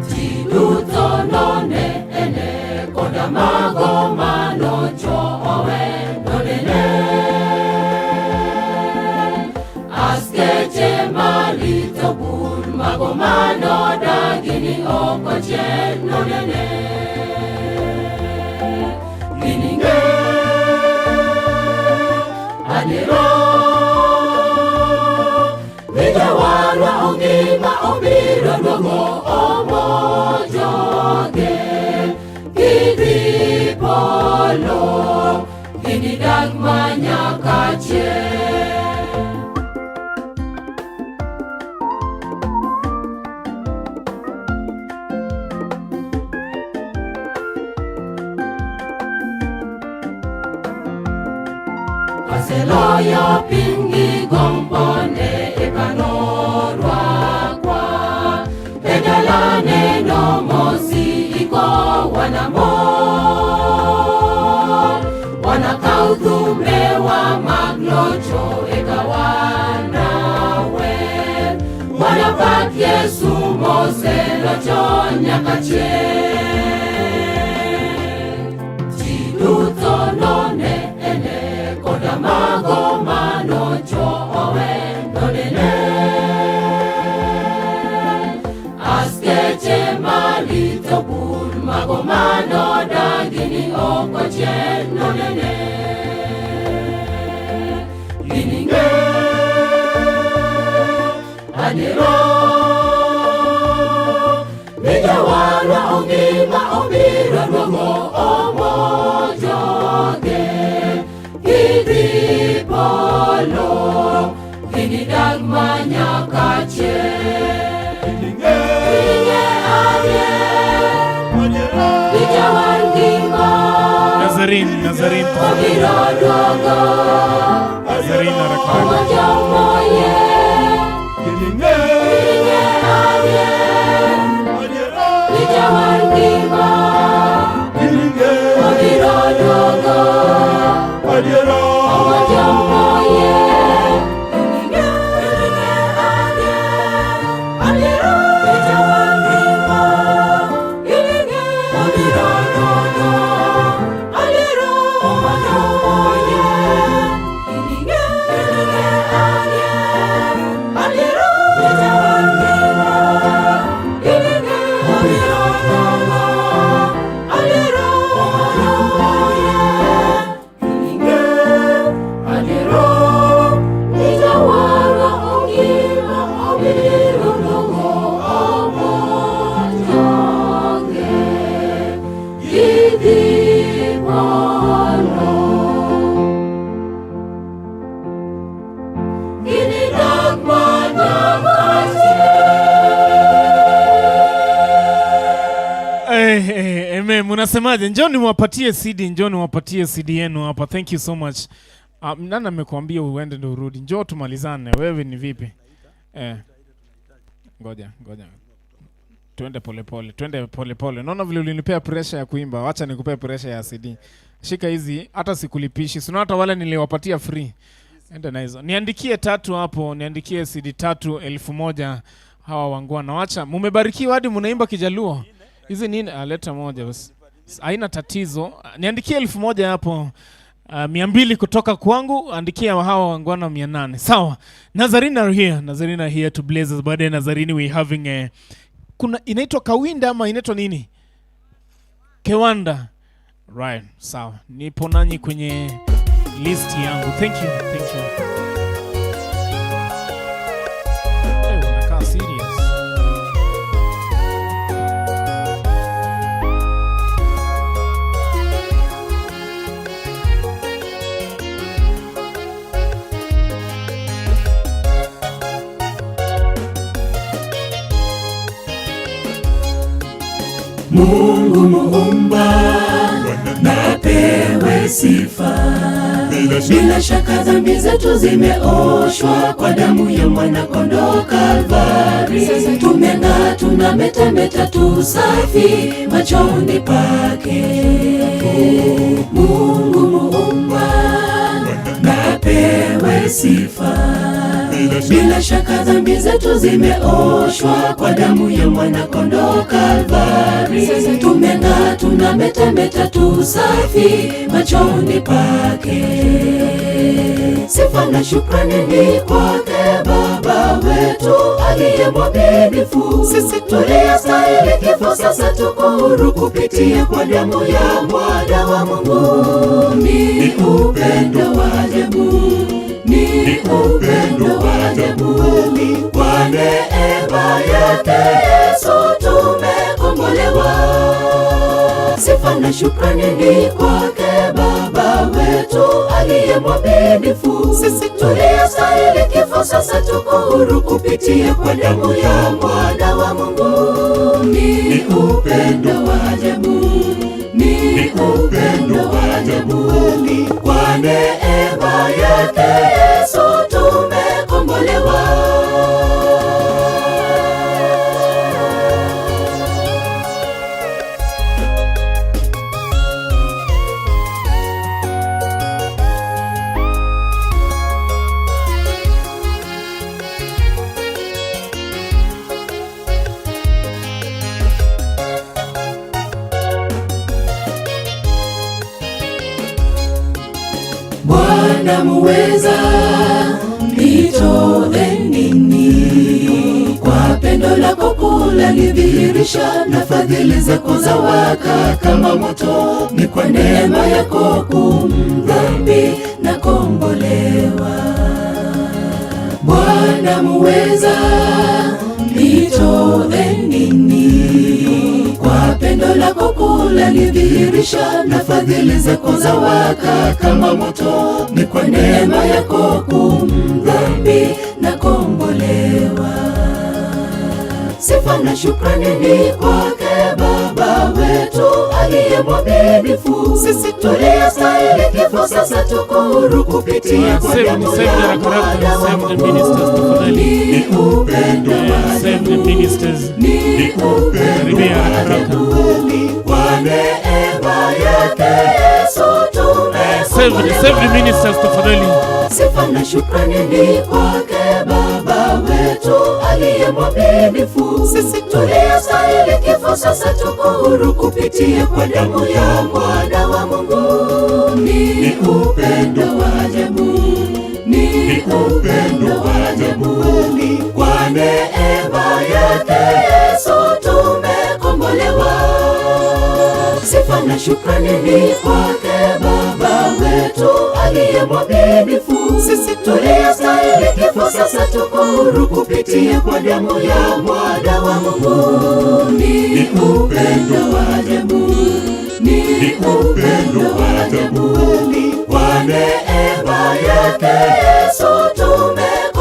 Ji duto none ene koda mago manocho owe nonene. Askeche marito bur mago manodagi ni ok ochier nonene. Gining'e adiera ni jawarwa ongima, obiro duogo omo joge gidhi polo, ginidag manyaka chieng'. Waseloyo piny gi gombone eka norwakwa e dalane no mosiko. Wanamor, wanakaw thumbewa mag locho eka wanawer, wanapak Yesu moselocho nyaka chieng'. Ji duto none ene koda mago manocho owe nonene. Askeche marito bur mago manodagi ni ok ochier nonene. Gining'e adiera ni jawarwa ongima, obiro duogo omo joge gidhi polo, ginidag manyaka chieng'. Gining'e adier ni jawar ngima Nazarin, Nazarin, obiro duogo Nazarin haraka omo haraka. Jomoyie. Gining'e adier ni jawar ngima obiro duogo omo jomoyie. Gining'e adier, adier ni jawar ngima obiro duogo, adier omo Ginidag manyaka. Eh, eh, amen. Mnasemaje? Njoo niwapatie CD, njoo niwapatie CD yenu hapa. Thank you so much. Nani amekuambia uende ndio urudi? Njoo tumalizane. Wewe ni vipi? Eh. Ngoja, ngoja. Twende polepole, twende polepole. Naona vile ulinipea pressure ya kuimba, wacha nikupee pressure ya CD. Shika hizi, hata sikulipishi. Sina hata wale niliwapatia free. Enda na hizo. Niandikie tatu hapo, niandikie CD tatu 1000 hawa wangwana. Wacha mumebarikiwa hadi mnaimba Kijaluo. Hizi nini? Ah, leta moja basi. Haina tatizo. Niandikie 1000 hapo. 200 kutoka kwangu, andikia hawa wangwana 800. Sawa. Nazarene are here. Nazarene are here to bless us. Baada ya Nazarene we having a kuna inaitwa Kawinda ama inaitwa nini? Kewanda. Right, sawa. Nipo nanyi kwenye list yangu. Thank you, thank you. Hey, unakaa serious. Mungu muumba na apewe sifa. Bila shaka dhambi zetu zimeoshwa kwa damu ya mwana kondoo Kalvari. Tumeng'aa, tunametameta tu safi machoni pake. Mungu muumba na apewe sifa. Bila shaka dhambi zetu zimeoshwa kwa damu ya mwana kondoo Kalvari. Tumeng'aa, tunametameta tu safi machoni pake. Sifa na shukrani ni kwake Baba wetu aliye mwaminifu. Sisi tuliyostahili kifo sasa tuko huru kupitia kwa damu ya mwana wa Mungu. Ni upendo wa ajabu, ni upendo wa ajabu, kwa neema yake Yesu tumekombolewa. Sifa na shukrani ni kwake Baba wetu aliye mwaminifu. Sisi tuliyostahili kifo sasa tuko huru kupitia kwa damu ya mwana wa Mungu. Ni upendo wa ajabu, ni upendo wa ajabu, kwa neema yake Yesu tumekombolewa. Bwana muweza, nitoe nini kwa pendo lako kuu lalidhihirisha, na fadhili zako zawaka kama moto. Ni kwa neema yako kuu dhambi nakombolewa. Bwana muweza, nitoe nini kwa pendo lako kuu lalidhihirisha, na fadhili zako zawaka kama moto. Ni kwa neema yako kuu dhambi nakombolewa. Sifa na shukrani ni kwake Baba wetu aliye mwaminifu. Sisi tuliyostahili kifo sasa tuko huru kupitia kwa damu ya mwana wa Mungu. Ni upendo wa ajabu, ni upendo wa ajabu, kwa neema yake Yesu tumekombolewa. Save the ministers tafadhali. Sifa na shukrani ni kwake Baba wetu aliye mwaminifu. Sisi tuliyostahili kifo sasa tuko huru kupitia kwa damu ya mwana wa Mungu. Ni upendo wa ajabu, ni upendo wa ajabu, kwa neema yake Yesu tumekombolewa. Sifa na shukrani ni kwake Baba wetu aliye mwaminifu. Sisi tuliyostahili kifo sasa tuko huru kupitia kwa damu ya mwana wa Mungu. Ni upendo wa ajabu, ni upendo wa ajabu, kwa neema yake Yesu tumekombolewa.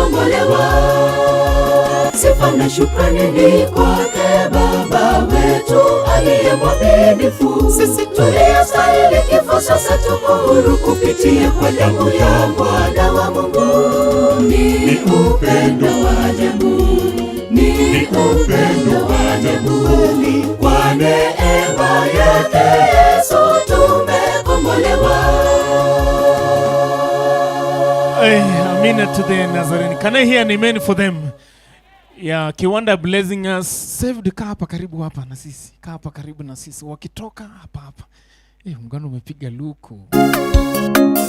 Na shukrani ni kwake Baba wetu aliye mwaminifu. Sisi tuliyostahili kifo sasa tuko huru kupitia kwa damu ya Mwana wa Mungu. Ni upendo wa ajabu, ni upendo wa ajabu, ni kwa neema yake Yesu tumekombolewa. Hey, amina to the Nazarene. Can I hear an amen for them? Yeah, Kiwanda blessing us. Saved, kaa hapa karibu hapa na sisi. Kaa hapa karibu na sisi. Wakitoka hapa hapa. Eh, muungano umepiga luku.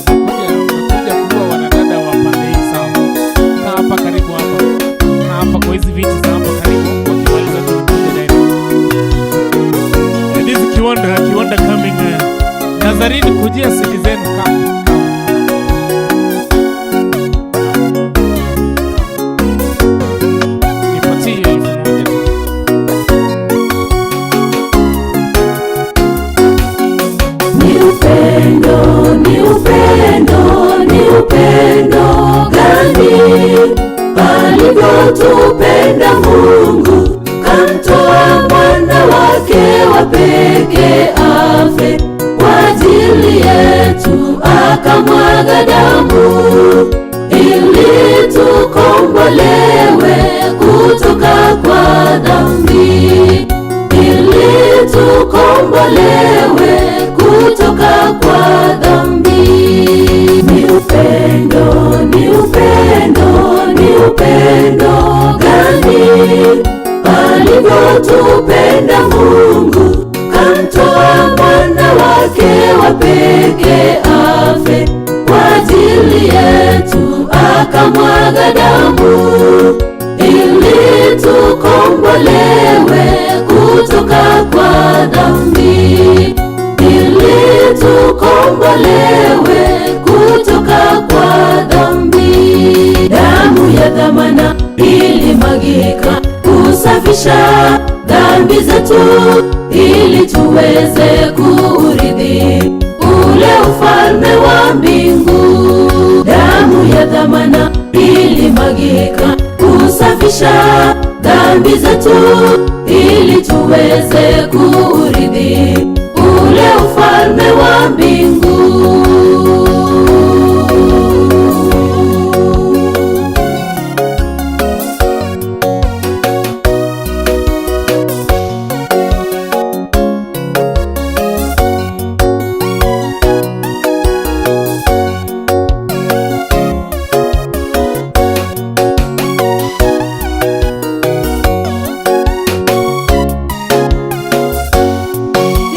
Umekuja kuwa wanadada wa pande hii, sawa. Kaa hapa karibu hapa. Kaa hapa kwa hizi viti za hapa karibu. Wakimaliza tunakuja direct. This is Kiwanda coming. Nazarene kujia sidi zenu kaa. Nipatie hiyo 1000 tu. Ni upendo, ni upendo, ni upendo gani alivyotupenda Mungu, kamtoa mwana wake wa pekee afe kwa ajili yetu, akamwaga damu ili tukombolewe kutoka kwa dhambi, ili tukombolewe kutoka kwa dhambi. Ni upendo, ni upendo, ni upendo gani alivyotupenda Mungu, kamtoa mwana wake wa pekee afe kwa ajili yetu, akamwaga damu ili tukombolewe kutoka kwa dhambi, ili tukombolewe kutoka kwa dhambi. Damu ya dhamana ilimwagika kusafisha dhambi zetu, ili tuweze kuurithi ule ufalme wa mbingu. Damu ya dhamana ilimwagika kusafisha dhambi zetu, ili tuweze kuurithi ule ufalme wa mbingu.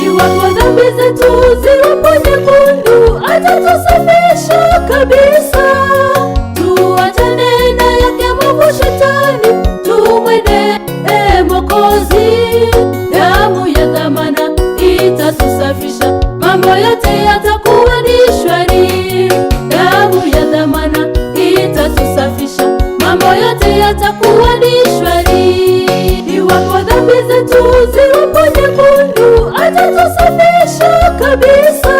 Iwapo dhambi zetu ziwapo nyekundu, atatusafisha kabisa. Tuachane na yake mwovu shetani, tumwende Mwokozi. Damu ya dhamana itatusafisha, mambo yote yatakuwa ni shwari. Damu ya dhamana itatusafisha, mambo yote yatakuwa ni shwari. Iwapo dhambi zetu ziwapo nyekundu, atatusafisha kabisa.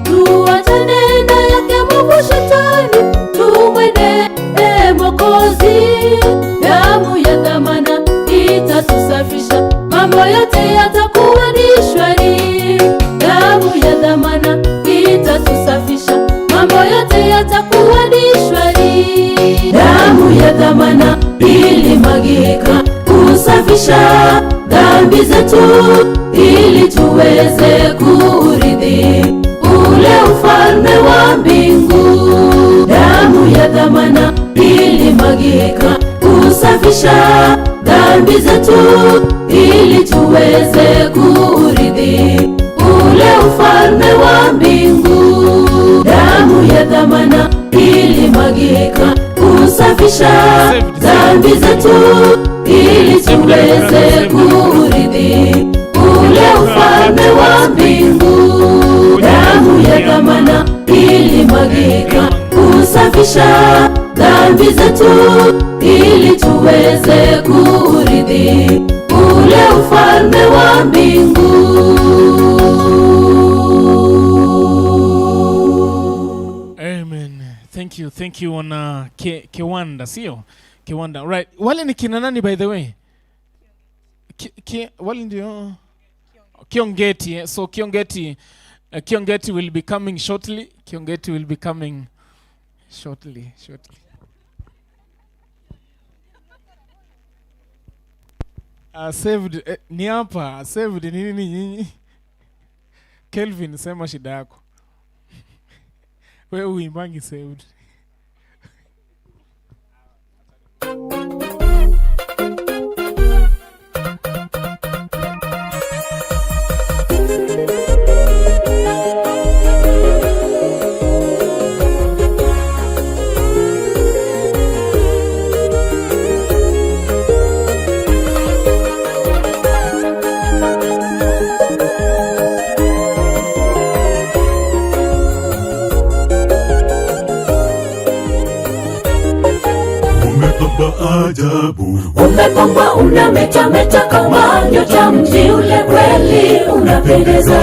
Tuachane na yake mwovu shetani, tumwende Mwokozi. Damu ya dhamana itatusafisha, mambo yote yatakuwa ni shwari. Damu ya dhamana itatusafisha, mambo yote yatakuwa ni shwari. Damu ya dhamana ilimwagika kusafisha dhambi zetu, ili tuweze kuurithi ule ufalme wa mbingu. Damu ya dhamana ilimwagika kusafisha dhambi zetu, ili tuweze kuurithi ule ufalme wa mbingu. Damu ya dhamana ilimwagika kusafisha dhambi zetu, ili tuweze kuurithi ule ufalme wa mbingu. Damu ya dhamana ilimwagika kusafisha dhambi zetu, ili tuweze kuurithi ule ufalme wa mbingu. Amen. Thank you, thank you wana Kiwanda, sio? Kiwanda. Right. Wale ni kina nani, by the way? Wale ndio Kiongeti. Eh? So Kiongeti will be coming shortly. Kiongeti will be coming shortly, shortly. Saved ni hapa saved ni nini nyinyi? Kelvin, sema shida yako. Wewe uimbangi saved. Umepamba ajabu, Umepambwa unametameta kama nyota, mji ule kweli unapendeza.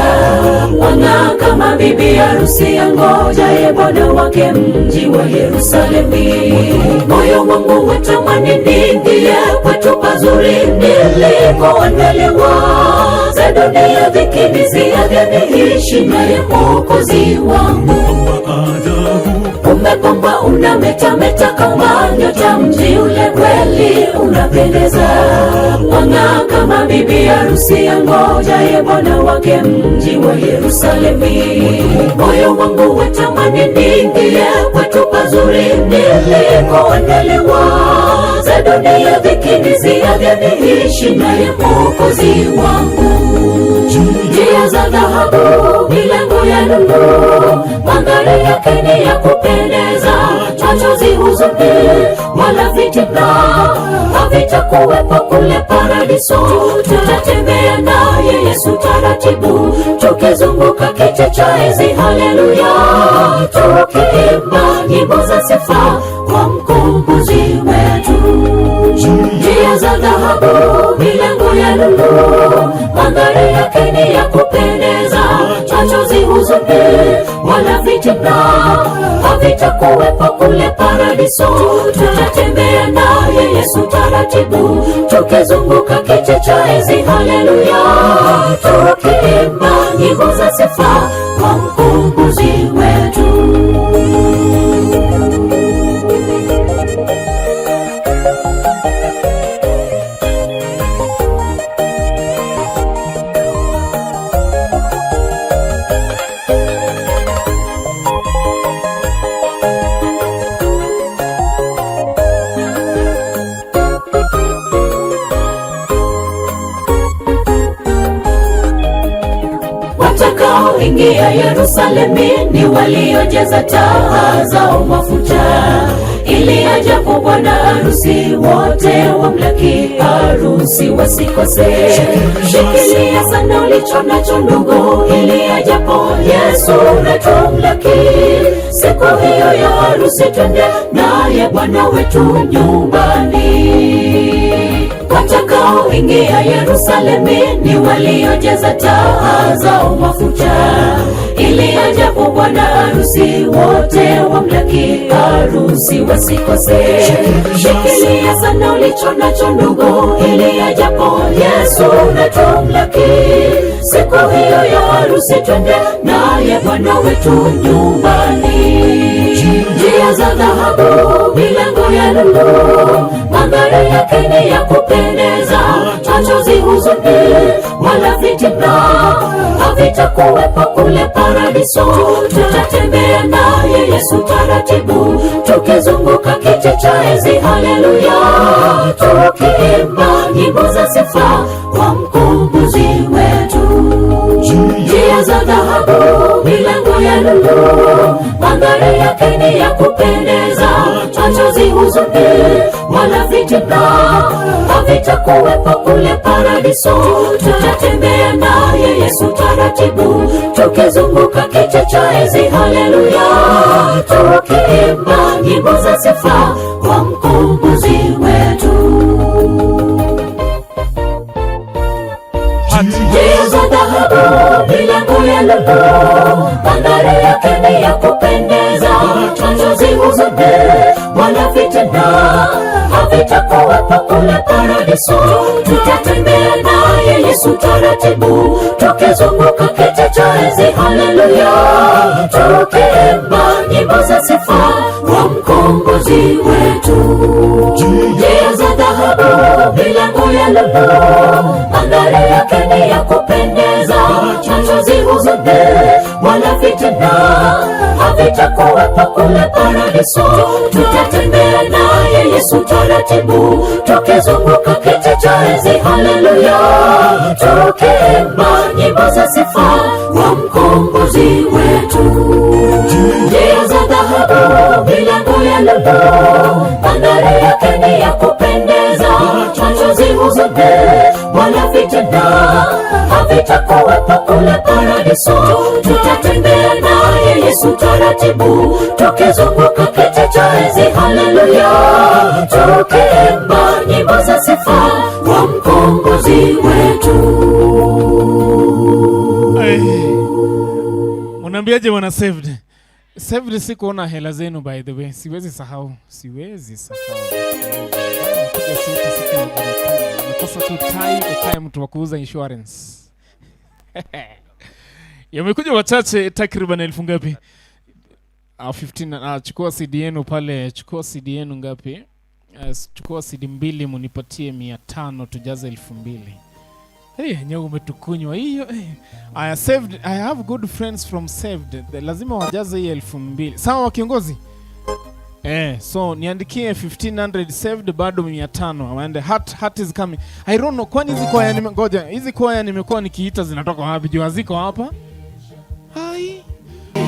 Wang'aa kama bibi harusi angojaye bwana wake, mji wa Yerusalemu. Moyo wangu watamani niingie kwetu pazuri nilikoandaliwa. Za dunia dhiki niziage, niishi naye Mwokozi wangu. Umepambwa unametameta kama nyota, mji ule kweli unapendeza. Wang'aa kama bibi harusi angojaye bwana wake, mji wa Yerusalemu. Moyo wangu watamani niingie kwetu pazuri nilikoandaliwa. Za dunia dhiki niziage, niishi naye Mwokozi wangu. Njia za dhahabu, milango ya lulu, mandhari yake ni ya kupendeza. Machozi, huzuni wala fitina havitakuwepo kule paradiso. Tutatembea naye Yesu taratibu, tukizunguka kiti cha enzi. Haleluya, tukiimba nyimbo za sifa kwa mkombozi wetu. Njia za dhahabu, milango ya lulu, mandhari yake ni ya kupendeza. Machozi, huzuni wala fitina havitakuwepo kule paradiso. Tutatembea naye Yesu taratibu, tukizunguka kiti cha enzi. Haleluya, tukiimba nyimbo za sifa kwa mkombozi wetu. Watakaoingia Yerusalemu ni waliojaza taa zao mafuta, ili ajapo bwana harusi wote wamlaki harusi wasikose. Shikilia sana ulicho nacho ndugu, ili ajapo Yesu na tumlaki. Siku hiyo ya harusi twende naye Bwana wetu nyumbani. Watakaoingia Yerusalemu ni waliojaza taa zao mafuta, ili ajapo bwana harusi wote wamlaki harusi wasikose. Shikilia sana ulicho nacho ndugu, ili ajapo Yesu na tumlaki. Siku hiyo ya harusi twende naye Bwana wetu nyumbani. Njia za dhahabu, milango ya lulu, mandhari yake ni ya kupendeza. Machozi, huzuni wala fitina havitakuwepo kule paradiso. Tutatembea naye Yesu taratibu, tukizunguka kiti cha enzi. Haleluya, tukiimba nyimbo za sifa kwa mkombozi wetu. Njia za dhahabu, milango ya lulu, mandhari yake ni ya kupendeza. Machozi, huzuni wala fitina havitakuwepo kule paradiso. Tutatembea naye Yesu taratibu, tukizunguka kiti cha enzi. Haleluya, tukiimba nyimbo za sifa kwa mkombozi wetu. Njia za dhahabu, milango ya lulu, mandhari yake ni ya kupendeza. Machozi, huzuni wala fitina fitina havitakuwepo kule paradiso. Tutatembea naye Yesu taratibu, tukizunguka kiti cha enzi, haleluya, tukiimba nyimbo za sifa kwa mkombozi wetu. Njia za dhahabu, milango ya lulu, mandhari yake ni ya kupendeza, machozi, huzuni wala fitina havitakuwepo kule paradiso. Tutatembea naye Yesu taratibu, tukizunguka kiti cha enzi, haleluya, tukiimba nyimbo za sifa kwa mkombozi wetu. Njia za dhahabu, milango ya lulu, mandhari yake ni ya kupendeza, machozi, huzuni wala fitina havitakuwepo kule paradiso. Tutatembea naye Yesu taratibu, tukizunguka kiti cha enzi, haleluya, tukiimba nyimbo za sifa kwa mkombozi wetu. Ai. Unaambiaje wana Saved? Saved sikuona hela zenu, by the way. Siwezi sahau. Siwezi sahau. Piga suti siku ya Jumapili. Umekosa tu tai ukae mtu wa kuuza insurance. Yamekuja wachache, takriban 1000 ngapi? 15. Chukua CD yenu pale, chukua CD yenu ngapi? Chukua CD mbili munipatie 500 tujaze 2000. Hey, nyewe umetukunywa hiyo. Hey. I saved, I have good friends from Saved. Lazima wajaze hii 2000. Sawa kiongozi? So niandikie 1500 Saved, bado 500. And heart is coming. I don't know kwani hizi kwaya ngoja, hizi kwaya nimekuwa nikiita zinatoka wapi? Juu haziko hapa. Hai.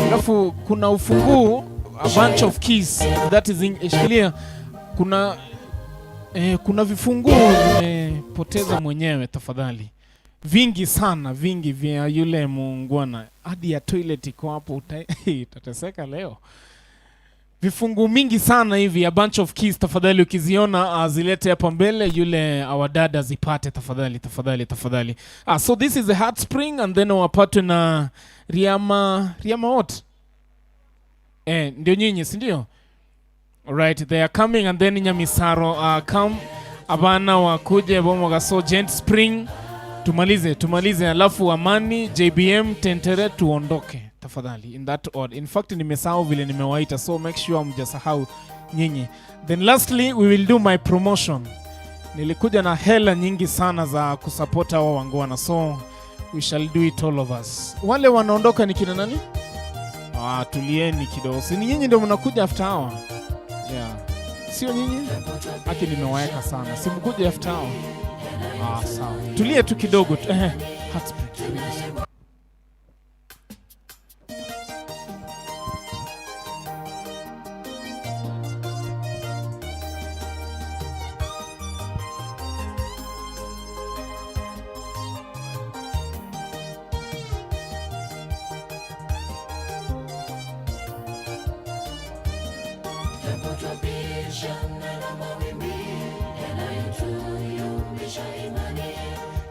Alafu kuna ufunguo, a bunch of keys that is in, shikilia. Kuna vifunguo nimepoteza mwenyewe, tafadhali. Vingi sana, vingi vya yule muungwana. Hadi ya toilet iko hapo, utateseka leo. Vifungu mingi sana hivi, a bunch of keys, tafadhali ukiziona zilete hapa mbele, yule awadada zipate, tafadhali, tafadhali, tafadhali. So this is a Heart Spring and then wapatwe na Riama, Riama what? Ndio nyinyi, si ndio? Alright, they are coming and then Nyamisaro come, abana wakuje Bomogaso Gent Spring, tumalize, tumalize, alafu Amani, JBM, Tentere, tuondoke tafadhali, in that order. In fact nimesahau vile nimewaita, so make sure mjasahau nyinyi. Then lastly we will do my promotion. Nilikuja na hela nyingi sana za kusupport hawa wangwana, so we shall do it all of us. Wale wanaondoka ni kina nani? Tulieni kidogo. Si ni nyinyi ndio mnakuja after hawa? Yeah. Sio nyinyi? Haki nimewaweka sana. Si mkuje after hawa? Sawa. Tulie tu kidogo tu. Heartspring. Karibu sana. Twapishana na mawimbi yanayotuyumbisha imani,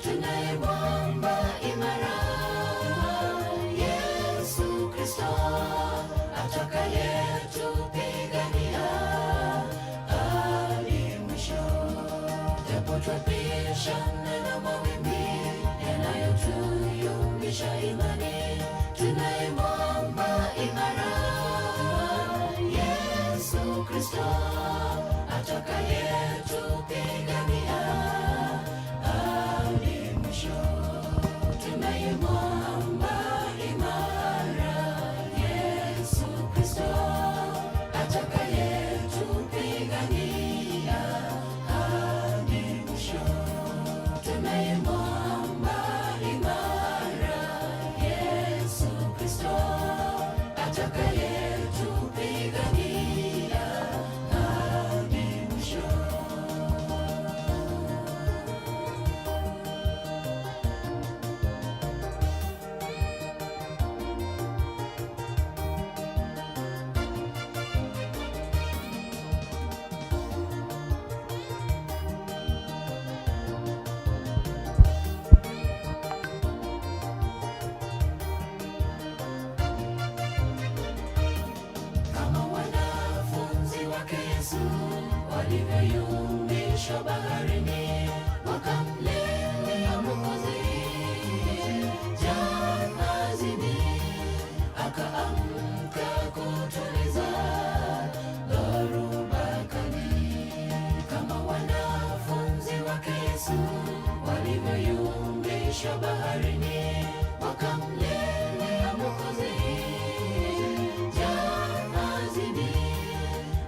tunaye mwamba imara, Yesu Kristo atakayetupigania hadi mwisho. Japo twapishana na mawimbi yanayotuyumbisha imani, tunaye mwamba imara, Yesu Kristo atakayetupigania hadi mwisho. Tunaye mwamba imara, Yesu Kristo atakayetupigania hadi mwisho. Tunaye mwamba imara, Yesu Kristo atakayetupigania hadi mwisho. Walivyoyumbishwa baharini, wakamlilia Mwokozi. Jamazini akaamka kutuliza dhoruba kali, kama wanafunzi wake Yesu walivyoyumbishwa baharini, wakamlilia Mwokozi. Jamazini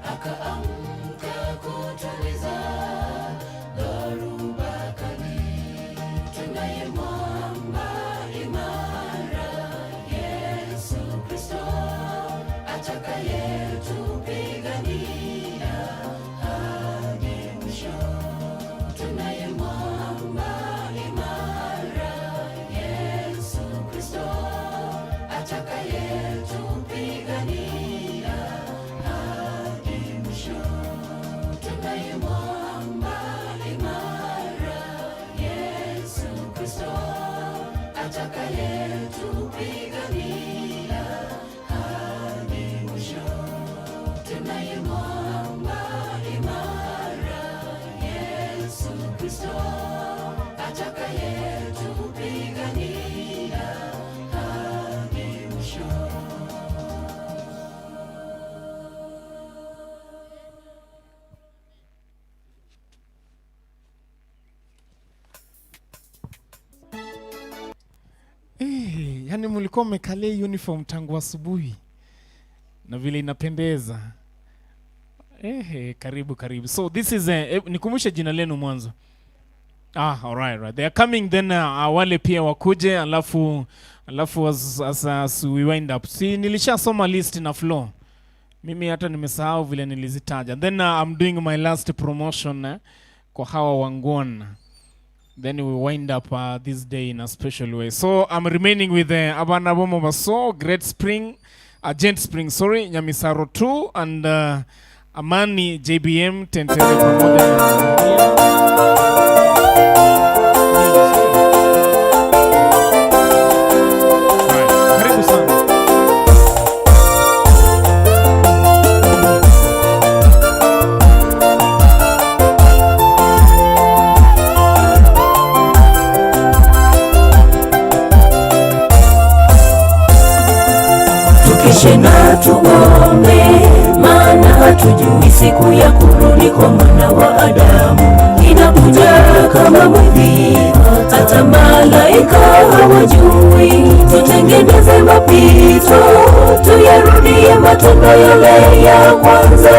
akaamka kutuliza dhoruba kali. Tunaye mwamba imara, Yesu Kristo, atakayetupigania hadi mwisho. Tunaye mwamba imara, Yesu Kristo, atakayetupigania hadi mwisho. Tunaye mwamba imara, Yesu Kristo, atakayetupigania hadi mwisho. Tunaye mwamba imara, Yesu Kristo, atakayetupigania hadi mwisho. Eh, yani mlikuwa mmekalia uniform tangu asubuhi na vile inapendeza. Eh, karibu karibu. So this is nikumbushe jina lenu mwanzo. Ah, all right, right. They are coming then, wale pia wakuje, alafu as we wind up. Si nilishasoma list na flow. Mimi hata nimesahau vile nilizitaja. Then I'm doing my last promotion kwa hawa wangwana. Then we wind up this day in a special way. So I'm remaining with Abana Bomo Baso, Great Spring, Gent Spring, sorry, Nyamisaro 2 and Amani JBM Tentere pamoja na Right. Karibu sana. Tukeshe na tuombe, maana hatujui siku ya kurudi kwa Mwana wa Adamu. Inakuja kama mwivi, hata malaika hawajui. Tutengeneze mapito, tuyarudie matendo yale ya kwanza.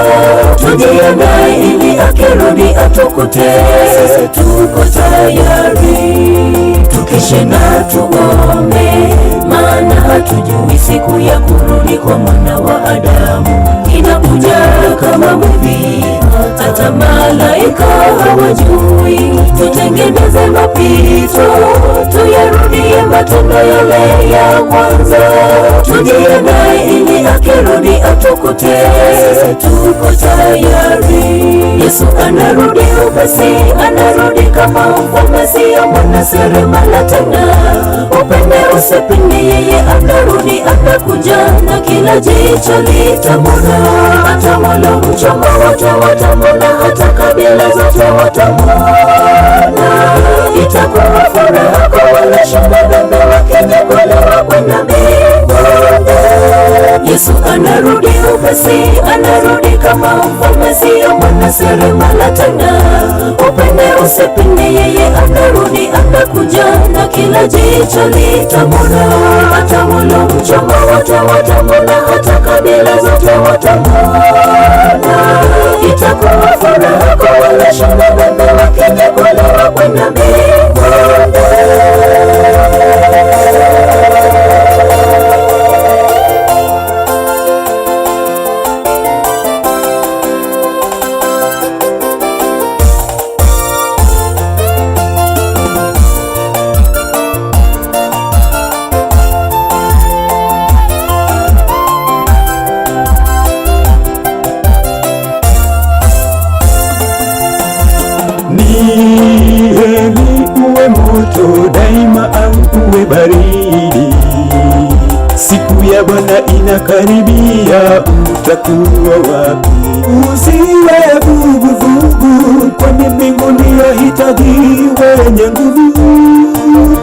Tujiandae ili akirudi atukute sisi tuko tayari. Tukeshe na tuombe, maana hatujui siku ya kurudi kwa Mwana wa Adamu. Inakuja kama mwivi, hata malaika hawajui. Tutengeneze mapito, tuyarudie matendo yale ya kwanza. Tujiandae ili akirudi atukute sisi tuko tayari. Yesu anarudi upesi, anarudi kama mfalme, sio mwana seremala tena. Upende usipende, yeye anarudi, anakuja na kila jicho litamwona. Hata waliomchoma wote watamwona, hata kabila zote watamwona. Itakuwa furaha kwa walioshinda dhambi wakinyakuliwa kwenda mbinguni. Yesu anarudi upesi, anarudi kama mfalme, sio mwana seremala tena. Upende usipende, yeye anarudi, anakuja na kila jicho litamwona. Hata waliomchoma wote watamwona, hata kabila zote watamwona. Itakuwa furaha kwa walioshinda dhambi wakinyakuliwa kwenda mbinguni. Ni heri uwe moto daima au uwe baridi, siku ya ya Bwana inakaribia, utakuwa wapi? Usiwe vuguvugu, kwani mbinguni yahitaji wenye nguvu,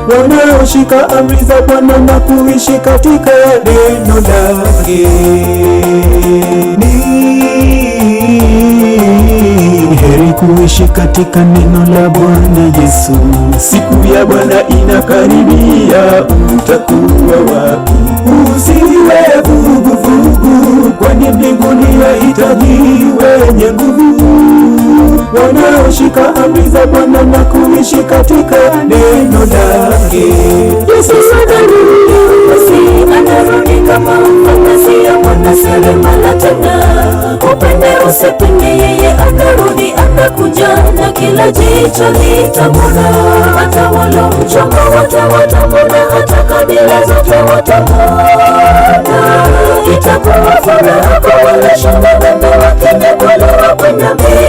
wanaoshika amri za Bwana na kuishi katika neno lake. Ni heri kuishi katika neno la Bwana Yesu. Siku ya Bwana inakaribia, utakuwa wapi? Usiwe vuguvugu, kwani mbinguni yahitaji wenye nguvu, wanaoshika amri za Bwana na kuishi katika neno lake. Yesu anarudi upesi, anarudi kama mfalme, sio mwana seremala tena. Upende usipende, yeye anarudi, anakuja na kila jicho litamwona. Hata walomchoma wote watamwona, hata kabila zote watamwona. Itakuwa furaha kwa walioshinda dhambi wakinyakuliwa kwenda mbinguni.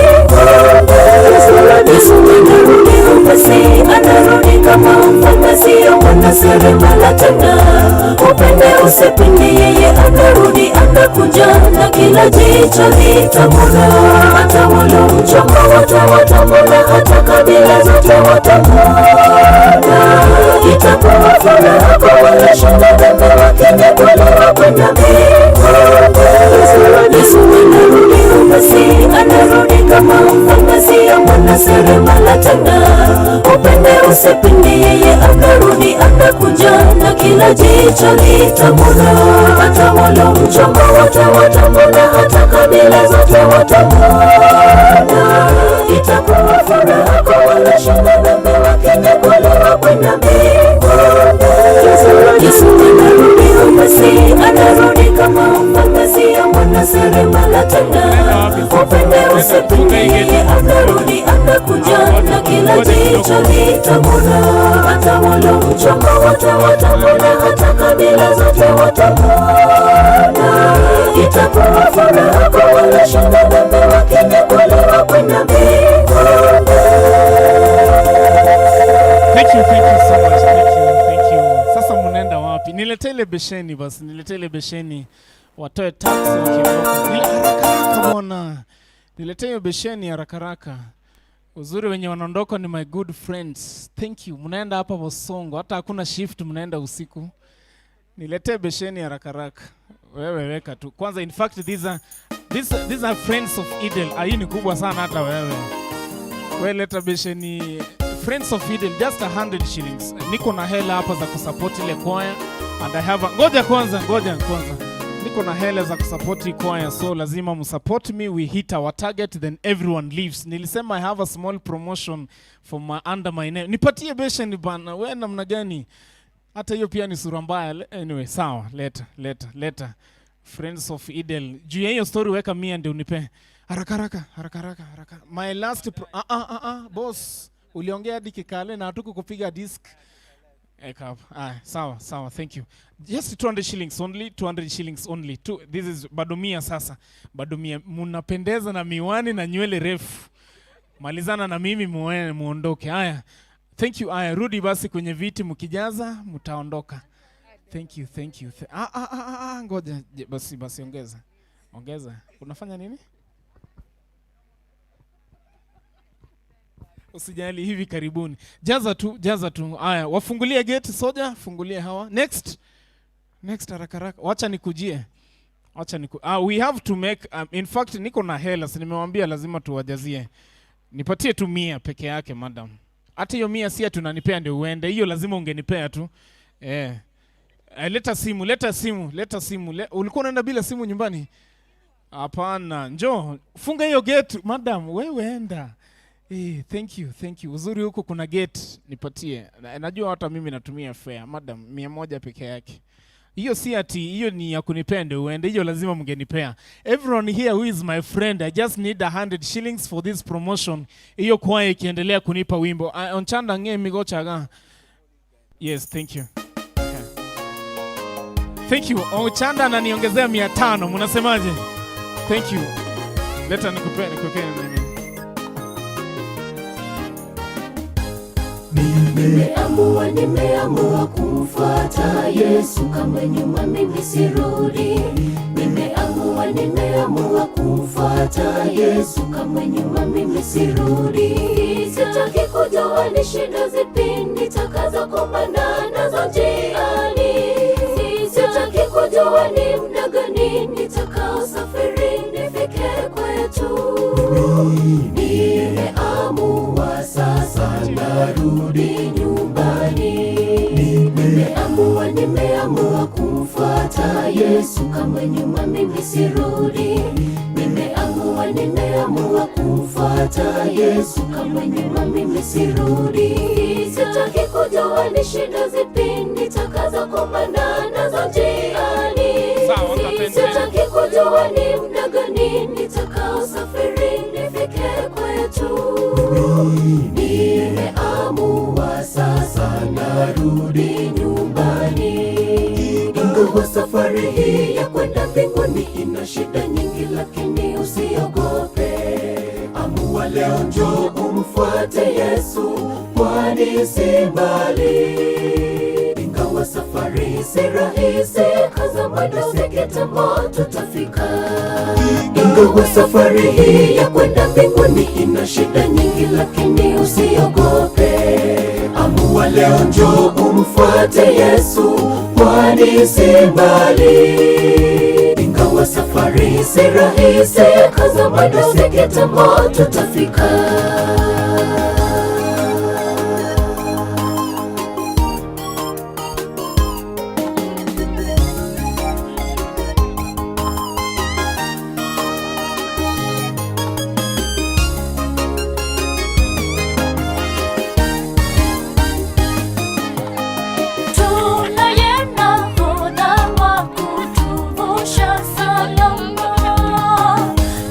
Yesu anarudi upesi, anarudi kama mfalme, sio mwana seremala tena. Upende usipende, yeye anarudi, anakuja na kila jicho litamwona. Hata walomchoma wote watamwona, hata kabila zote watamwona. Itakuwa furaha kwa walioshinda dhambi wakinyakuliwa kwenda mbinguni. Yesu anarudi upesi, anarudi kama mfalme, sio mwana seremala tena. Upende usipende, yeye anarudi, anakuja na kila jicho litamwona. Hata walomchoma wote watamwona, hata kabila zote watamwona. Itakuwa furaha kwa walioshinda dhambi wakinyakuliwa kwenda mbinguni. Yesu anarudi upesi, anarudi kama mfalme, sio mwana seremala tena. Upende usipende, yeye anarudi, anakuja na kila jicho litamwona. Hata walomchoma wote watamwona, hata kabila zote watamwona. Itakuwa furaha kwa walioshinda dhambi wakinyakuliwa kwenda mbinguni. Thank you, thank you so much. Thank you, thank you. Sasa mnaenda wapi? Niletee ile besheni basi, niletee ile besheni. Watoe tax wakiondoka. Haraka haraka bwana. Niletee hiyo besheni haraka haraka. Uzuri wenye wanaondoka ni my good friends. Thank you. Mnaenda hapa Bosongo, hata hakuna shift, mnaenda usiku. Niletee besheni haraka haraka. Wewe weka tu. Kwanza, in fact, these are friends of Eden. Ah, hii ni kubwa sana hata wewe. We leta besheni. Friends of Eden, just 100 shillings. Niko na hela hapa za kusupport ile choir and I have a... Ngoja kwanza, ngoja kwanza. Niko na hela za kusupport hii choir, so lazima msupport me, we hit our target, then everyone leaves. Nilisema I have a small promotion for my, under my name. Nipatie besheni bana, we namna gani? Hata hiyo pia ni sura mbaya. Anyway, sawa, leta, leta, leta. Friends of Eden. Juu ya hiyo story weka 100 ndio unipe. Haraka haraka, haraka haraka, haraka. My last pro ah, ah, ah, ah, boss. Uliongea hadi Kikale na hatuku kupiga disc. Eka hapa. Ah, sawa, sawa, thank you. Just 200 shillings only, 200 shillings only. Two, this is bado 100 sasa. Bado 100. Munapendeza na miwani na nywele refu. Malizana na mimi muone muondoke. Haya. Thank you. Haya, rudi basi kwenye viti mkijaza, mtaondoka. Thank you, thank you. Ah, ah, ah, ah, ngoja. Basi basi ongeza. Ongeza. Unafanya nini? Usijali, hivi karibuni. Jaza tu, jaza tu. Haya, wafungulie gate soja, fungulie hawa. Next. Next, haraka haraka. Wacha nikujie. Wacha niku ah, we have to make in fact niko na hela, si nimewambia lazima tuwajazie. Nipatie tu 100 peke yake, madam. Hata hiyo 100 si ati unanipea ndio uende. Hiyo lazima ungenipea tu. Eh. Leta simu, leta simu, leta simu. Ulikuwa unaenda bila simu nyumbani? Hapana, njoo. Funga hiyo gate, madam, wewe enda. Thank you, thank you. Uzuri huko kuna gate, nipatie. Najua hata mimi natumia fare, madam, 100 peke yake. Hiyo si ati hiyo ni ya kunipea ndio uende, hiyo lazima mngenipea. Everyone here who is my friend, I just need 100 shillings for this promotion. Hiyo kwaya ikiendelea kunipa wimbo. Onchanda nge migochaga. Yes, thank you. Okay. Thank you. Ochanda ananiongezea 500. Mnasemaje? Thank you. Leta nikupe nikuwekee nini. Nimeamua, nimeamua kumfuata Yesu, kama nyuma mimi sirudi. Nimeamua, nimeamua kumfuata Yesu, kama nyuma mimi sirudi. Sitaki kujua ni shida zipi nitakazokumbana nazo njiani. Sitaki kujua ni muda gani nitakaosafiri nifike kwetu. Nimeamua sasa narudi nyumbani. Nimeamua, nimeamua kumfuata Yesu, kama nyuma mimi sirudi. Nimeamua, nimeamua kumfuata Yesu, kama nyuma mimi sirudi. Sitaki kujua ni shida zipi nitakazokumbana nazo njiani. Sitaki kujua ni muda gani nitakaosafiri nifike kwetu. Nimeamua sasa narudi nyumbani. Ingawa safari hii ya kwenda mbinguni ina shida nyingi, lakini usiogope. Amua leo, njoo umfuate Yesu, kwani si mbali. Ingawa safari si rahisi, kaza mwendo, si kitambo tutafika. Ingawa safari hii ya kwenda mbinguni ina shida nyingi, lakini usiogope. Amua leo, njoo umfuate Yesu, kwani si mbali. Ingawa safari si rahisi, kaza mwendo, si kitambo tutafika. Tunaye nahodha wa kutuvusha salama.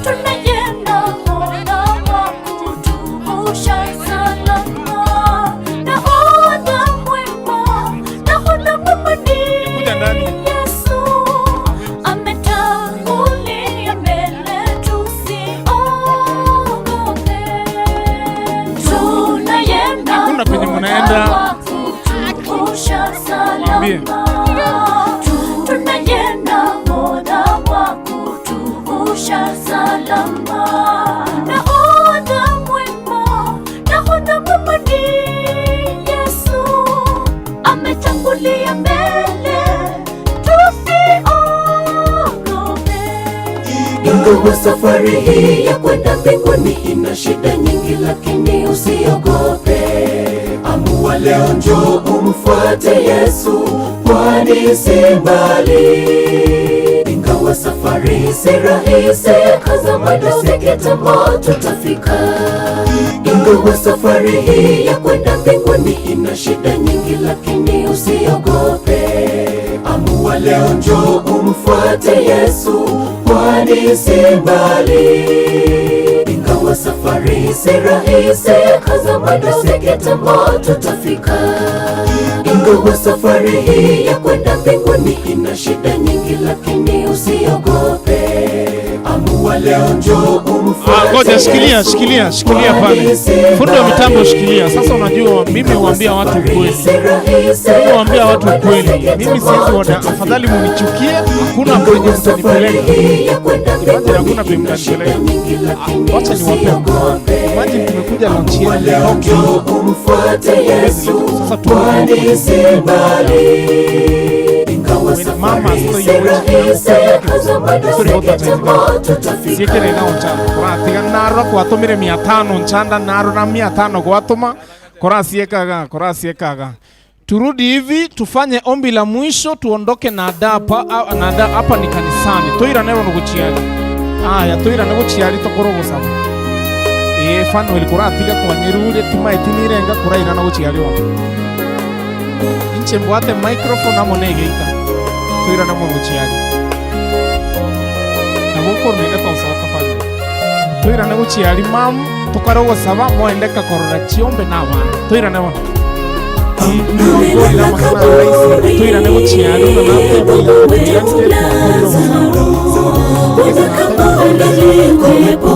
Tunaye nahodha wa kutuvusha salama. Nahodha mwema, nahodha mwema ni Yesu. Ametangulia mbele tusiogope. Tunaye Hakuna penye nahodha mnaenda. wa kutuvusha Waambie. salama. Tunaye nahodha wa kutuvusha salama. Nahodha mwema, nahodha mwema ni Yesu. Ametangulia mbele, tusiogope. Ingawa safari hii ya kwenda mbinguni ina shida nyingi, lakini usiogope. Amua leo, njoo umfuate Yesu, kwani si mbali. Ingawa safari si rahisi, kaza mwendo, si kitambo tutafika. Ingawa safari hii ya kwenda mbinguni ina shida nyingi, lakini usiogope. Amua leo, njoo umfuate Yesu, kwani si mbali. Ingawa safari si rahisi, kaza mwendo, si kitambo tutafika. Ingawa safari hii ya kwenda mbinguni ina shida nyingi, lakini usiogope. Amua leo, njoo umfuate Ah, ngoja shikilia, Yesu, shikilia, shikilia pale. kwani si Fundi wa mitambo mbali. shikilia. Sasa unajua mimi huambia watu ukweli. Mimi huambia watu ukweli. Mimi siwezi wada, afadhali munichukie, hakuna penye mtanipeleka. Imagine hakuna penye mtanipeleka. Ah, wacha niwape mfano. Imagine tumekuja lunch yetu Leo njoo umfuate Yesu, Sasa kwani si mbali. Ingawa Mama safari si rahisi, kaza mwendo, si kitambo tutafika. siekere na onchanda koratiga narora gwatumire 500 nchanda narora 500 gwatuma korasiekaga korasiekaga. Turudi hivi tufanye ombi la mwisho tuondoke na adapa na ada hapa ni kanisani toirane bono guchiari aya toirane guchiari tokoro gusaba Fanuel kuratiga kwanyerure timaetinirenga kurairana guchiari wa inche mbwate microphone amo negeita toirane mono guchiari nagukorire tonsoka Fanuel toirane guchiari mamu tukare gusaba moendeka korora chiombe na abana toirane bono toirane guchiari Kama ungalikuwepo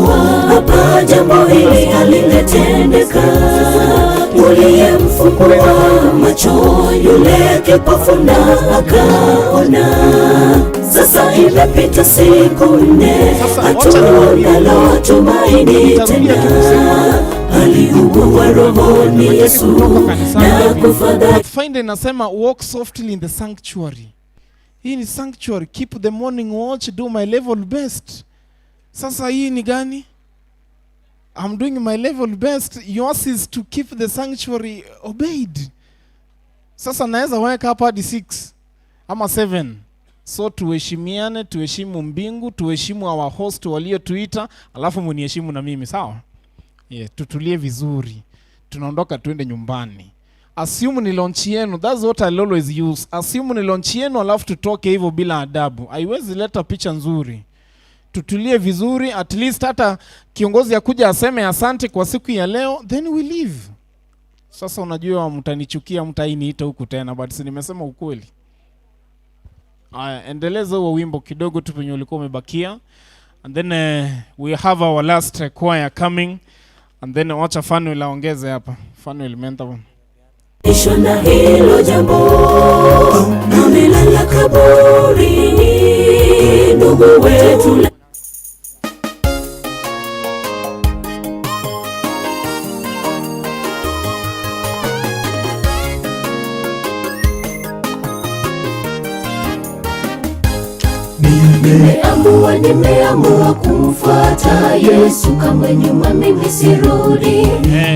hapa, jambo hili halingetendeka. Uliyemfungua macho yule kipofu na akaona. Sasa imepita siku 4, hatunalo tumaini tena. Aliugua rohoni Yesu na kufadhaika. Pathfinder inasema walk softly in the sanctuary. Hii ni sanctuary, keep the morning watch, do my level best. Sasa hii ni gani? I'm doing my level best. Yours is to keep the sanctuary obeyed. Sasa naweza weka hapa hadi 6 ama 7. So tuheshimiane, tuheshimu mbingu, tuheshimu our host waliotuita, alafu muniheshimu na mimi, sawa? Yeah, tutulie vizuri. Tunaondoka tuende nyumbani. Assume ni launch yenu. That's what I'll always use. Assume ni launch yenu alafu tutoke hivyo bila adabu. Haiwezi leta picha nzuri. Tutulie vizuri, at least hata kiongozi akuja aseme asante kwa siku ya leo, then we leave. Sasa unajua mtanichukia, mtainiita huku tena, but si nimesema ukweli. Aya, endeleza huo wimbo kidogo tu penye ulikuwa umebakia. And then we have our last choir coming. And then wacha Fanuel aongeze hapa. Fanuel menta bwana. Isho na hilo jambo, amelala kaburini, ndugu wetu. Nimeamua, nimeamua kumfuata Yesu, kamwe nyuma mimi sirudi.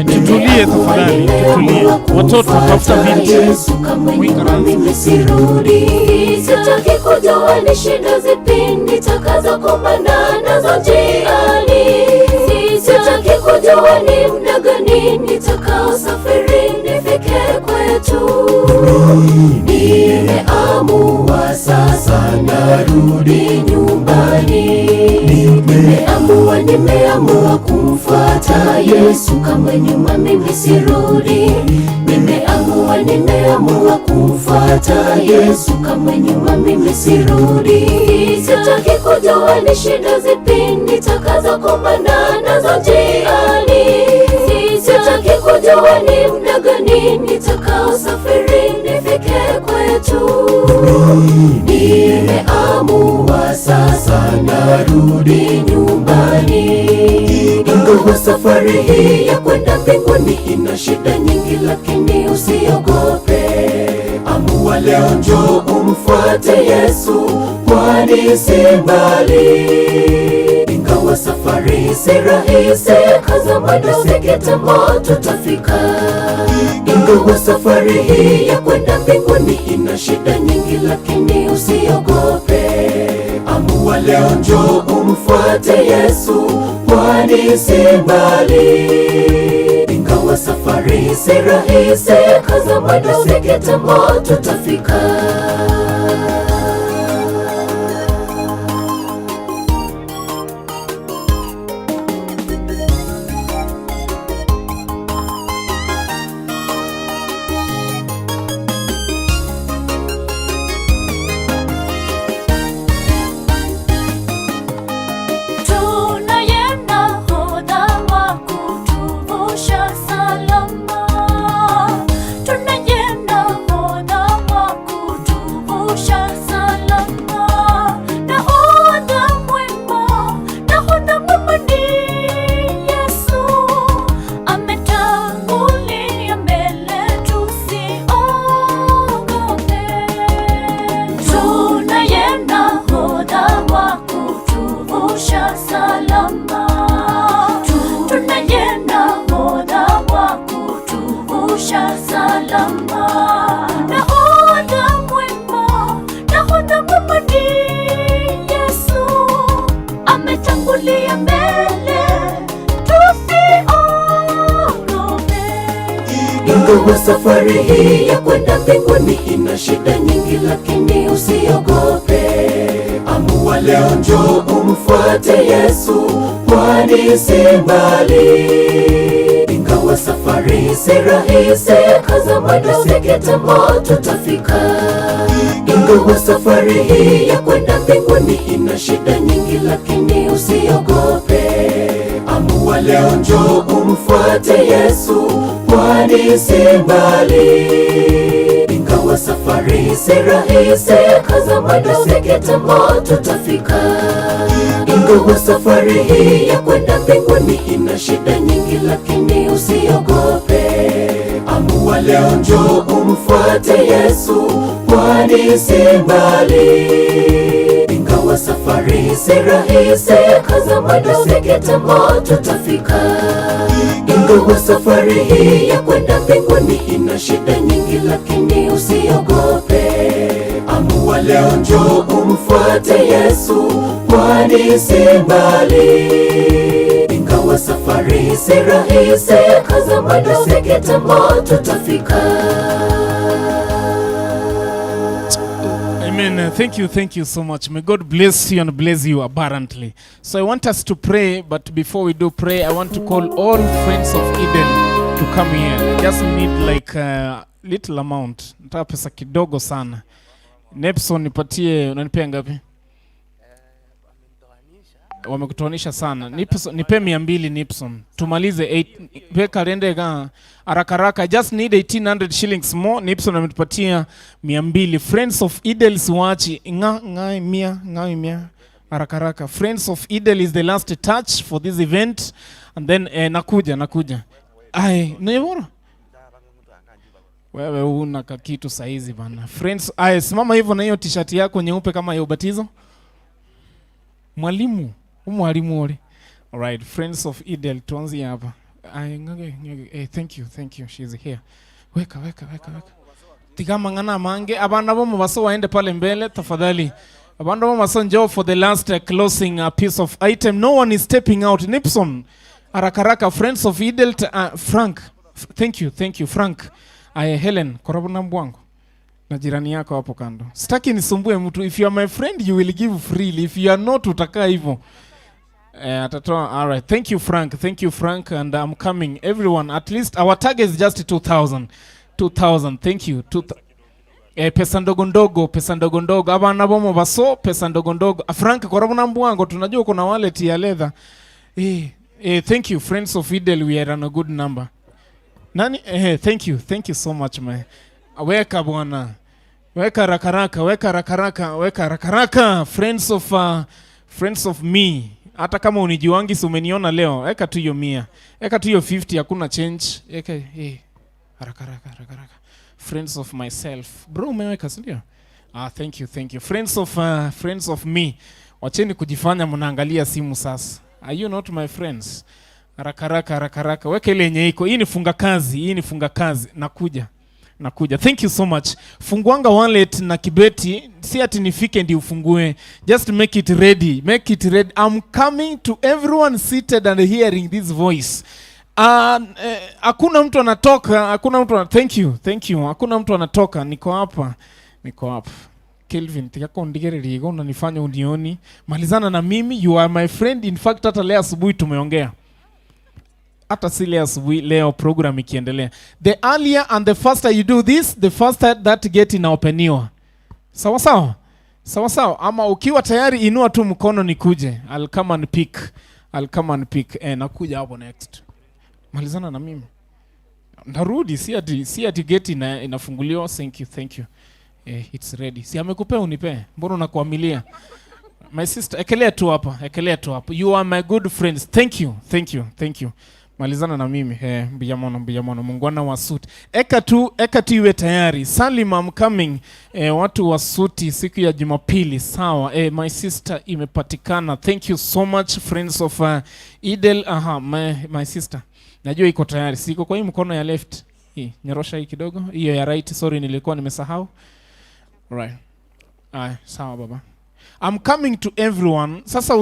Tutulie tafadhali, tutulie. Watoto tafuta viti. Yesu, kamwe nyuma mimi sirudi. Sitaki kujua ni shida zipi nitakazokumbana nazo njiani. Sitaki kujua ni muda gani nitakaosafiri nifike kwetu. Nimeamua sasa narudi nyumbani. Nimeamua, nimeamua kumfuata Yesu, kamwe nyuma mimi sirudi. Nimeamua, nimeamua kumfuata Yesu, kamwe nyuma mimi sirudi. Sitaki kujua ni shida zipi nitakazokumbana nazo njiani. Sitaki kujua ni muda gani nitakaosafiri nifike kwetu. Nimeamua sasa narudi nyumbani. Ingawa safari hii ya kwenda mbinguni ina shida nyingi, lakini usiogope. Amua leo, njoo umfuate Yesu, kwani si mbali. Ingawa safari si rahisi, kaza mwendo, si kitambo tutafika. Ingawa safari hii ya kwenda mbinguni ina shida nyingi, lakini usiogope. Amua leo, njoo umfuate Yesu, kwani si mbali. Ingawa safari si rahisi, kaza mwendo, si kitambo tutafika. Tunaye nahodha wa kutuvusha salama. Tunaye nahodha wa kutuvusha salama. Nahodha mwema, nahodha mwema ni Yesu. Ametangulia mbele tusiogope. Tunaye nahodha wa kutuvusha salama. Tunaye nahodha wa kutuvusha salama. Nahodha mwema, nahodha mwema ni Yesu. Ametangulia mbele tusiogope. Ingawa safari hii ya kwenda mbinguni ina shida nyingi, lakini usiogope. Amua leo, njoo umfuate Yesu, kwani si mbali. Ingawa safari si rahisi, kaza mwendo, si kitambo tutafika. Ingawa safari hii ya kwenda mbinguni ina shida nyingi, lakini usiogope. Amua leo, njoo umfuate Yesu, kwani si mbali. Ingawa safari si rahisi, kaza mwendo, si kitambo tutafika. Ingawa safari hii ya kwenda mbinguni ina shida nyingi, lakini usiogope. Amua leo, njoo umfuate Yesu, kwani si mbali. Ingawa safari si rahisi, kaza mwendo, si kitambo tutafika. Ingawa safari hii ya kwenda mbinguni ina shida nyingi, lakini usiogope. Amua leo, njoo umfuate Yesu, kwani si mbali. Ingawa safari si rahisi, kaza mwendo, si kitambo tutafika. Amen. Thank you, thank you so much. May God bless you and bless you abundantly. So I want us to pray, but before we do pray, I want to call all friends of Eden to come here. I just need like a little amount. Nataka pesa kidogo sana. Nepson, nipatie, unanipea ngapi? Wamekutoanisha sana. Nipson, nipe 200, Nipson. Tumalize 8 weka rende ga haraka haraka. I just need 1800 shillings more. Nipson ametupatia 200. Friends of Idel siwachi. Nga nga mia nga mia haraka haraka. Friends of Idel is the last touch for this event and then nakuja nakuja. Ai, ni bora. Wewe una kakitu saizi bana. Friends, ai, simama hivyo na hiyo T-shirt yako nyeupe kama ya ubatizo. Mwalimu, mwalimu ole. All right, Friends of Idel, tuanzie hapa. Ai, ngage, ngage. Thank you, thank you. She's here. Weka, weka, weka, weka. Tigama ngana mange abana bo mubaso waende pale mbele tafadhali. Abana bo mubaso, njoo for the last closing piece of item. No one is stepping out. Nipson. Haraka haraka, Friends of Idel, Frank. Thank you, thank you, Frank. Aya, Helen, korobo na mbwango. Na jirani yako hapo kando. Sitaki nisumbue mtu. If you are my friend, you will give freely. If you are not, utakaa hivyo. Atatoa. All right. Thank you, Frank. Thank you, Frank. And I'm coming. Everyone, at least our target is just 2,000. 2,000. Thank you. Pesa ndogo ndogo, pesa ndogo ndogo. Abana bomo baso, pesa ndogo ndogo. Ah, Frank, korobo na mbwango, tunajua kuna wallet ya leather. Thank you, Friends of Idel, we are on a good number. Nani? Thank you. Thank you so much, man. Weka bwana. Weka rakaraka, weka rakaraka, weka rakaraka. Friends of me. Hata kama unijuangi, si umeniona leo. Weka tu hiyo 100. Weka tu hiyo 50, hakuna change. Weka haraka haraka haraka haraka. Friends of myself. Bro, umeweka, si ndio? Ah, thank you, thank you. Friends of me. Wacheni kujifanya mnaangalia simu sasa. Are you not my friends? Haraka haraka haraka haraka. Weka ile yenye iko. Hii ni funga kazi, hii ni funga kazi. Nakuja. Nakuja. Thank you so much. Funguanga wallet na kibeti, si ati nifike ndi ufungue. Just make it ready. Make it ready. I'm coming to everyone seated and hearing this voice. Hakuna mtu anatoka, hakuna mtu thank you, thank you. Hakuna mtu anatoka, niko hapa. Niko hapa. Kelvin, tikako ndigererigo unanifanya unioni. Malizana na mimi, you are my friend. In fact, hata leo asubuhi tumeongea. Hata si leo asubuhi, leo program ikiendelea. The earlier and the faster you do this, the faster that gate inaopeniwa. Sawa sawa? Sawa sawa. Ama ukiwa tayari inua tu mkono nikuje. I'll come and pick. I'll come and pick. Nakuja hapo next. Malizana na mimi. Ndarudi, si ati gate inafunguliwa. Thank you, thank you. It's ready. Si amekupea unipe. Mbona unakuamilia? My sister, ekelea tu hapa, ekelea tu hapa. You are my good friends. Thank you, thank you, thank you. Malizana na mimi. Mbiyamono, mbiyamono. Mungwana wa suti. Eka tu iwe tayari. Salim, I'm coming. Watu wa suti siku ya Jumapili. Sawa. My sister imepatikana. Thank you so much, friends of Idel. Aha, my sister. Najua iko tayari. Siko kwa hii mkono ya left. Hii, nyorosha hii kidogo. Hiyo ya right, sorry nilikuwa nimesahau. Right. Aya, sawa baba. I'm coming to everyone. Sasa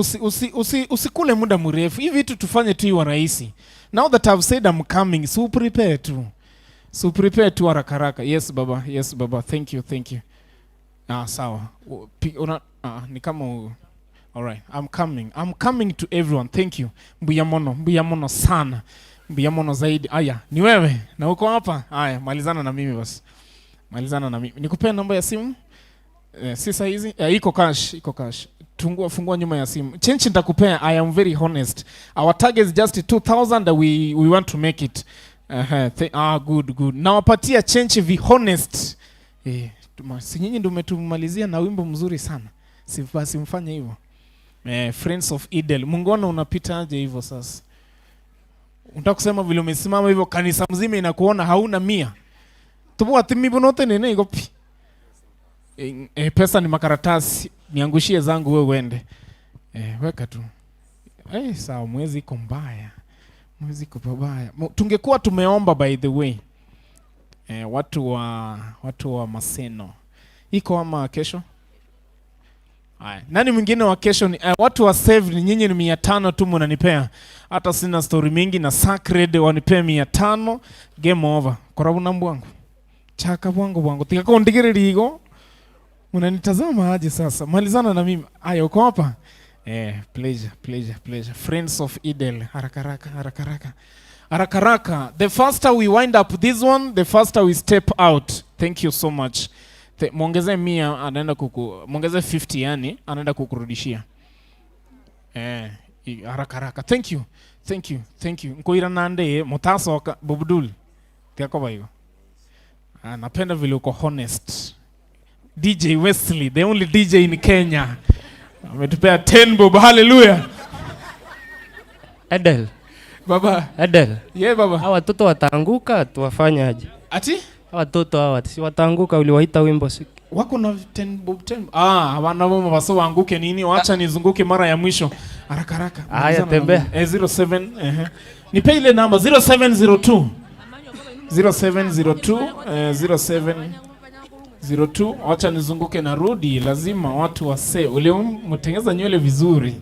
usikule muda mrefu. Hivi vitu tufanye tu iwe rahisi. Now that I've said I'm coming, so prepare tu. So prepare tu haraka haraka. Yes baba, yes baba. Thank you, thank you. Ah, sawa. Ni kama all right. I'm coming. I'm coming to everyone. Thank you. Mbuya mono, mbuya mono sana. Mbuya mono zaidi. Aya, ni wewe na uko hapa? Aya, malizana na mimi basi. Malizana na mimi. Nikupea namba ya simu? Si saa hizi? Iko cash, iko cash. Tungua, fungua nyuma ya simu. Change nitakupea. I am very honest. Our target is just 2000. We want to make it. Ah, good, good. Nawapatia change, be honest. Si nyinyi ndio umetumalizia na wimbo mzuri sana. Si basi mfanye hivyo. Friends of Idel. Mungono unapita aje hivyo sasa? Unataka kusema vile umesimama hivyo kanisa mzima inakuona hauna 100. Tubu atimi bonote nene iko pi. Pesa ni makaratasi, niangushie zangu wewe uende. Weka tu. Sawa, mwezi iko mbaya. Mwezi iko pabaya. Tungekuwa tumeomba by the way. Watu wa Maseno. Iko ama kesho? Haya. Nani mwingine wa kesho ni watu wa save ni nyinyi ni 500 tu mnanipea. Hata sina story mingi na sacred wanipea 500, game over. Korabu na mbwangu. Chaka bwangu bwangu. Tikako ndigere ligo. Unanitazama aje sasa? Malizana na mimi. Haya, uko hapa? Pleasure, pleasure, pleasure. Friends of Idel. Haraka haraka, haraka haraka. Haraka haraka. The faster we wind up this one, the faster we step out. Thank you so much. Muongeze 100, anaenda kuku, muongeze 50 yani, anaenda kukurudishia. Haraka haraka. Thank you. Thank you. Thank you. Nkoira nande mutasoka Bobdul. Tiakoba hiyo. Napenda vile uko honest. DJ Wesley, the only DJ in Kenya. Ametupea 10 bob. Hallelujah. Edel. Baba. Edel. Yeah, baba. Hawa watoto wataanguka, tuwafanye aje? Ati? Hawa watoto hawa si wataanguka, uliwaita wimbo siku. Wako na 10 bob 10. Hawana bob waso waanguke nini? Wacha nizunguke mara ya mwisho. Haraka haraka. Haya, tembea. 07 Nipe ile namba 0702. 0702 0702. Wacha nizunguke na rudi, lazima watu wase. Ulimtengeza nywele vizuri.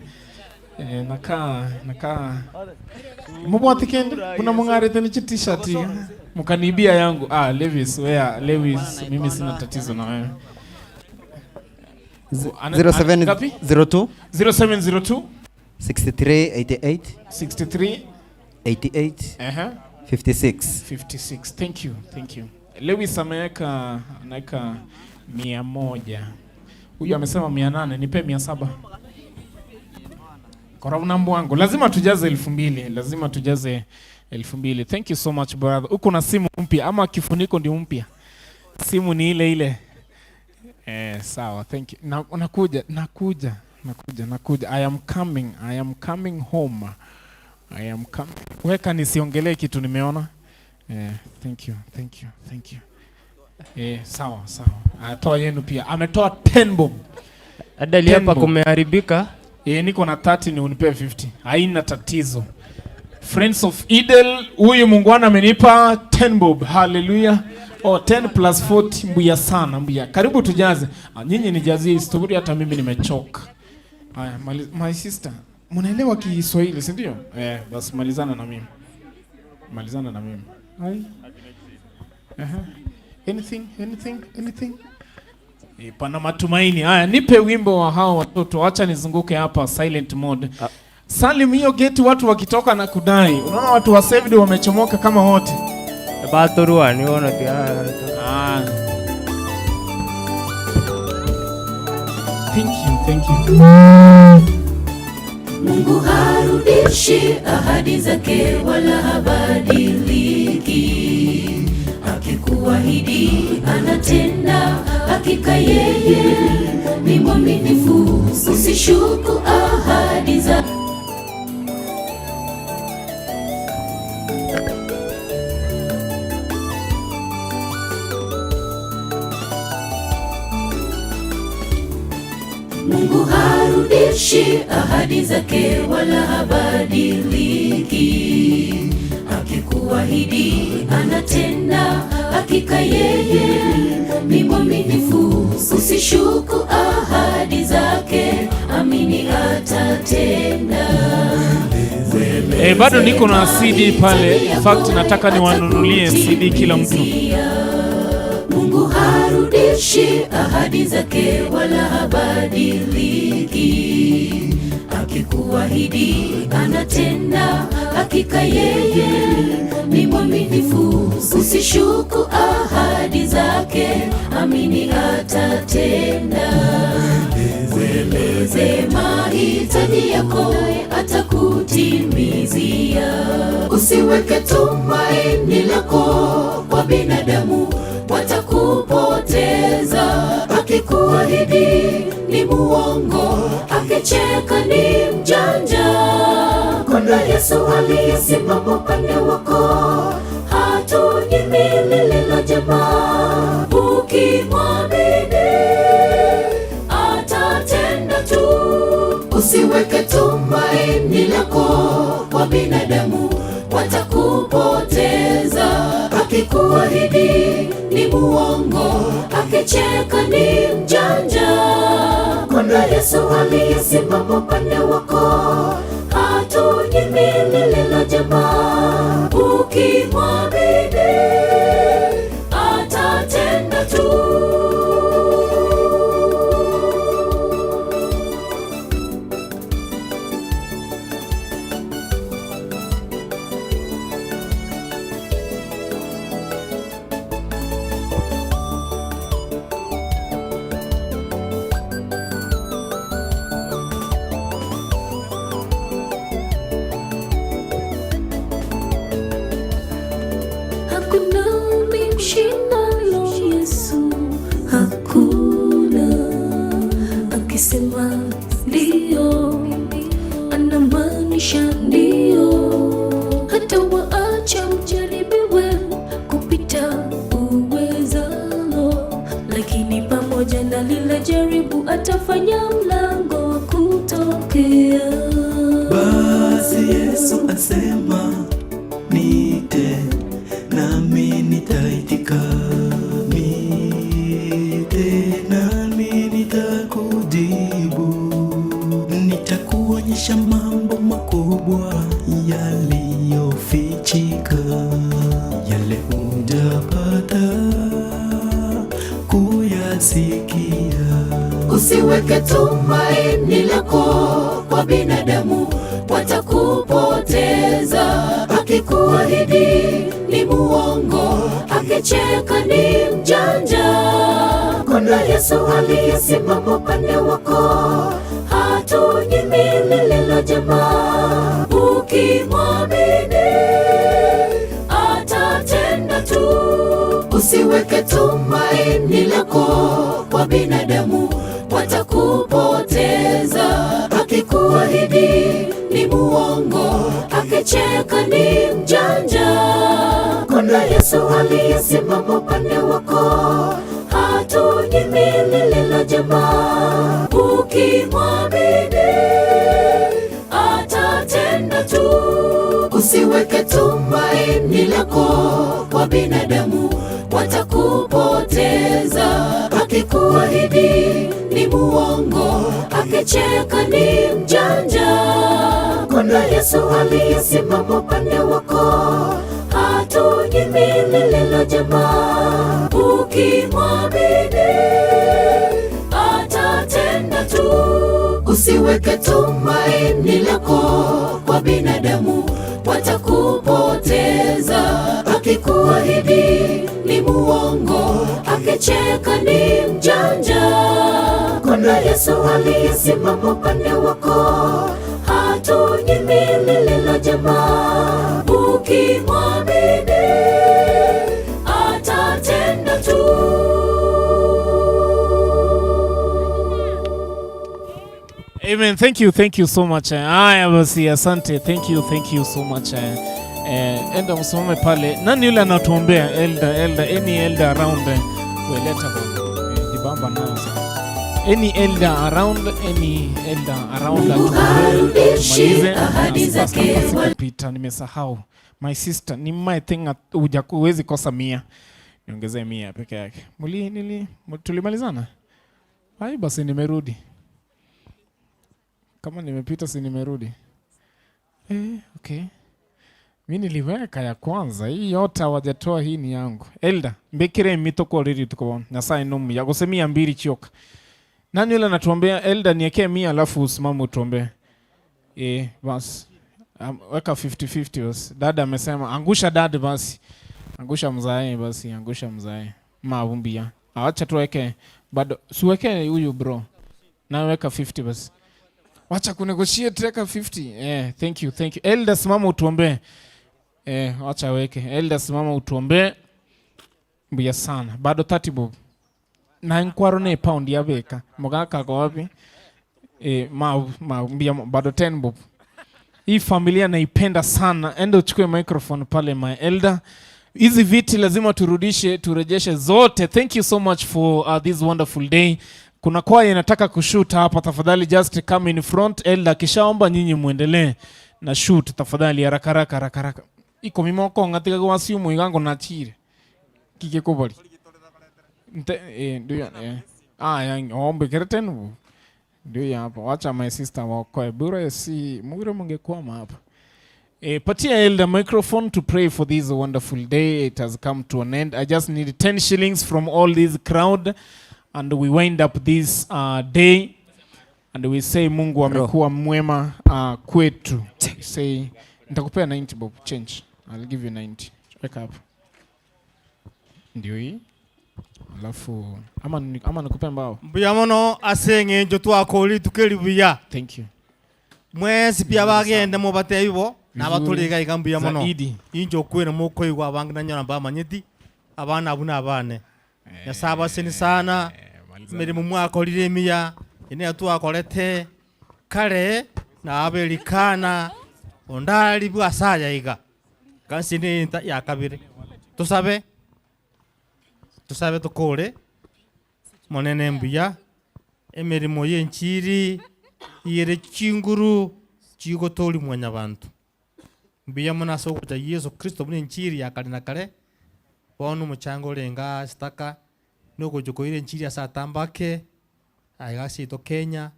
Nakaa. Mbwa tikende, kuna mungare tena t-shirt. Mkanibia yangu. Lewis, where Lewis, mimi sina tatizo na wewe. 0702 0702 63 88 63 88 56 56. Thank you, thank you. Lewis ameweka anaweka 100. Huyu amesema 800, nipe 700. Korona mbwangu. Lazima tujaze 2000, lazima tujaze 2000. Thank you so much brother. Uko na simu mpya ama kifuniko ndio mpya? Simu ni ile ile. Sawa, thank you. Nakuja, nakuja, nakuja, nakuja. I am coming, I am coming home. I am coming. Weka nisiongelee kitu nimeona. Thank you, thank you, thank you. Sawa, sawa. Atoa yenu pia. Ametoa 10 bob. Adali hapa kumeharibika. Niko na 30 ni unipe 50. Haina tatizo. Friends of Idel, huyu mungwana amenipa 10 bob. Hallelujah. Oh, 10 plus 40 mbuya sana, mbuya. Karibu tujaze. Nyinyi nijazie story hata mimi nimechoka. Haya, my sister, mnaelewa Kiswahili, si ndio? Basi malizana na mimi. Malizana na mimi. Hai. Anything, anything, anything? Pana matumaini. Haya, nipe wimbo wa hao watoto. Acha nizunguke hapa silent mode. Salim, hiyo gate watu wakitoka na kudai. Unaona watu wa saved wamechomoka kama wote. Batorua ni wana pia. Thank you, thank you. Mungu harudishi ahadi zake wala habadiliki. Akikuahidi anatenda, hakika yeye ni mwaminifu. Usishuku ahadi zake. Mungu harudishi ahadi zake wala habadiliki. Akikuahidi anatenda, hakika yeye ni mwaminifu. Usishuku ahadi zake, amini atatenda. Bado niko na CD pale. In fact nataka niwanunulie CD kila mtu. Mungu harudishi ahadi zake wala habadiliki. Akikuahidi anatenda, hakika yeye ni mwaminifu. Usishuku ahadi zake, amini atatenda. Mweleze mahitaji yako, atakutimizia. Usiweke tumaini lako kwa binadamu, watakupoteza. Akikuahidi ni muongo, akicheka ni mjanja. Kuna Yesu aliyesimama upande wako, hatunyimi lililo jema. Ukimwamini atatenda tu. Usiweke tumaini lako kwa binadamu, watakupoteza. Akikuahidi ni muongo, akicheka ni mjanja. Kuna Yesu aliyesimama upande wako, hatunyimi lililo jema. Ukimwamini atatenda tu. Hakuna mshindano Yesu, hakuna. Akisema ndio, anamaanisha ndio. Hata waacha mjaribiwe kupita uwezalo, lakini pamoja na lile jaribu atafanya mlango wa kutokea. Basi Yesu asema, niite nami nitaitika, niite nami nitakujibu, nitakuonyesha mambo makubwa yaliyofichika, yale hujapata kuyasikia. Usiweke tumaini lako kwa binadamu, watakupoteza. Akikuahidi ni muongo, akicheka ni mjanja. Kuna Yesu aliyesimama upande wako, hatunyimi lililo jema. Ukimwamini atatenda tu. Usiweke tumaini lako kwa binadamu, watakupoteza. Akikuahidi ni muongo, akicheka ni mjanja. Kuna Yesu aliyesimama upande wako, hatunyimi lililo jema. Ukimwamini atatenda tu. Usiweke tumaini lako kwa binadamu, watakupoteza. Akikuahidi ni muongo, akicheka ni mjanja. Kuna Yesu aliyesimama upande wako, hatunyimi lililo jema. Ukimwamini atatenda tu. Usiweke tumaini lako kwa binadamu, watakupoteza. Akikuahidi ni muongo, akicheka ni mjanja. Kuna Yesu aliyesimama upande wako, hatunyimi lililo jema. Ukimwamini atatenda tu. Amen. Thank you so much. Haya basi, asante. Thank you so much. Enda msimame pale. Nani yule anatuombea? Elder, any elder around? Weleta bwana. Jibamba nayo sana. Any elder around, tumalize. Ahadi zake. Peter, nimesahau. My sister, ni my thing huwezi kosa 100. Niongezee 100 peke yake. Tulimalizana? Hai basi nimerudi. Kama nimepita si nimerudi. Okay. Mimi niliweka ya kwanza. Hii yote hawajatoa, hii ni yangu. Elder, mbekire mitoko riri tuko. Nyasaye nomu ya kusemia 2 chioka. Nani yule anatuombea? Elder, niekee 100 alafu usimame utuombee. Basi. Weka 50-50 basi. Dada amesema angusha dada basi. Angusha mzae basi, angusha mzae. Mavumbia. Acha tuweke bado. Siweke huyu bro. Na weka 50 basi. Wacha kunegotiate, weka 50. Thank you, thank you. Elder, simama utuombee. Wacha weke. Elder, simama utuombee. Mbuya sana. Bado 30 bob. Na nkwaro ne pound ya beka. Mogaka kwa wapi? Ma mbia bado 10 bob. Hii familia naipenda sana. Enda uchukue microphone pale, my elder. Hizi viti lazima turudishe, turejeshe zote. Thank you so much for this wonderful day. Kuna kwaya inataka kushoot hapa, tafadhali just come in front. Elder akishaomba nyinyi muendelee na shoot tafadhali, haraka haraka haraka haraka. Iko mimoko ngatika kwa simu igango na chire. Kike kobali. Nte ndio ya ombe kereten. Ndio hapo. Wacha my sister wakoe. Bure si mugure mungekwama hapa. Patia elder microphone to pray for this wonderful day. It has come to an end. I just need 10 shillings from all this crowd and we wind up this day and we say Mungu amekuwa mwema kwetu. Say nitakupea 90 bob change. I'll give you 90. Weka hapo. Ndio hii. Alafu ama nikupe mbao. Mbuya mono asenge njo twakori tukeribuya. Thank you. Mwesi pia bagende mu batebibo na baturiga igambuya mono. Injo kwena mukoigwa abangi nanyora bamanyeti abana abu nabane. Nyasaba seni sana mirimo mwakorire emiya ene twakorete kare na abelikana ondali bwasaya iga. Kansi ni ya kabiri. Tusabe tukore monene mbuya emirimo yenchiri yere chinguru chigotori mwanya bantu. Mbuya mona sokuta Yesu Kristo mune nchiri ya kare na kare bono muchango renga sitaka nogojokoire nchiri asatambake aigasito Kenya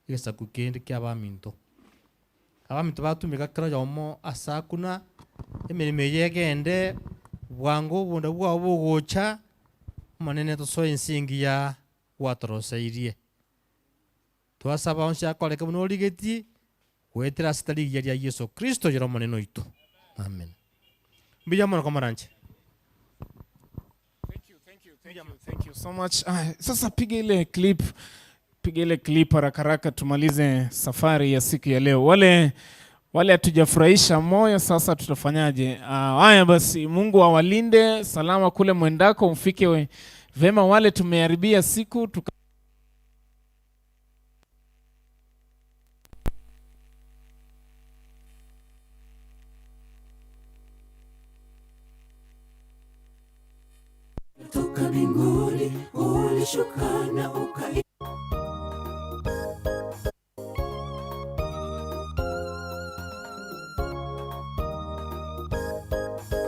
igesakukende kia abaminto. Abaminto batumika kera yomo asakuna emirimo yegende bwango bunda bwabo bogocha monene tosoe ensingi ya watoroseirie. Twasaba onsi akoreke buno origeti gwetera sitari ya Yesu Kristo yero monene oito. Amen. Mbuya mono komaranche. Thank you so much. Sasa piga ile clip. Piga ile clip haraka haraka tumalize safari ya siku ya leo. Wale hatujafurahisha moyo sasa tutafanyaje? Haya basi, Mungu awalinde salama kule mwendako, mfike vema. Wale tumeharibia siku toka mbinguni ulishuka na ukai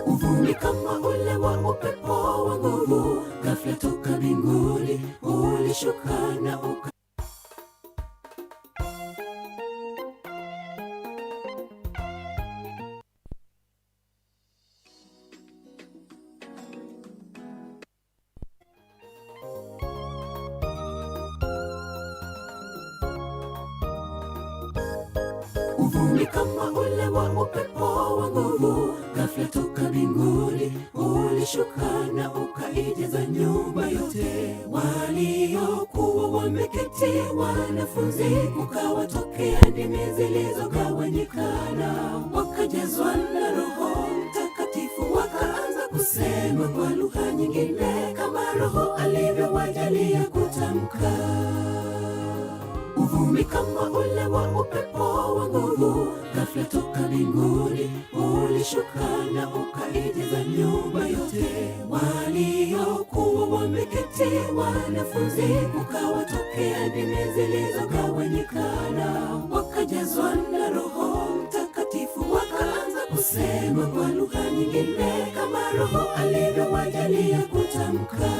uvumi kama ule wa upepo wa nguvu, ghafla toka mbinguni ulishuka na uka uvumi kama ule wa upepo wa nguvu, ghafla toka mbinguni ulishuka na ukaijaza nyumba yote. Waliokuwa wameketi wanafunzi, kukawatokea ndimi zilizogawanyikana, wakajazwa na Roho Mtakatifu, wakaanza kusema kwa lugha nyingine kama Roho alivyowajalia kutamka. Uvumi kama ule wa upepo wa nguvu, ghafla toka mbinguni ulishuka na ukaijaza nyumba yote. Waliokuwa wameketi wanafunzi, kukawatokea ndimi zilizogawanyikana, wakajazwa na Roho Mtakatifu, wakaanza kusema kwa lugha nyingine kama Roho alivyowajalia kutamka.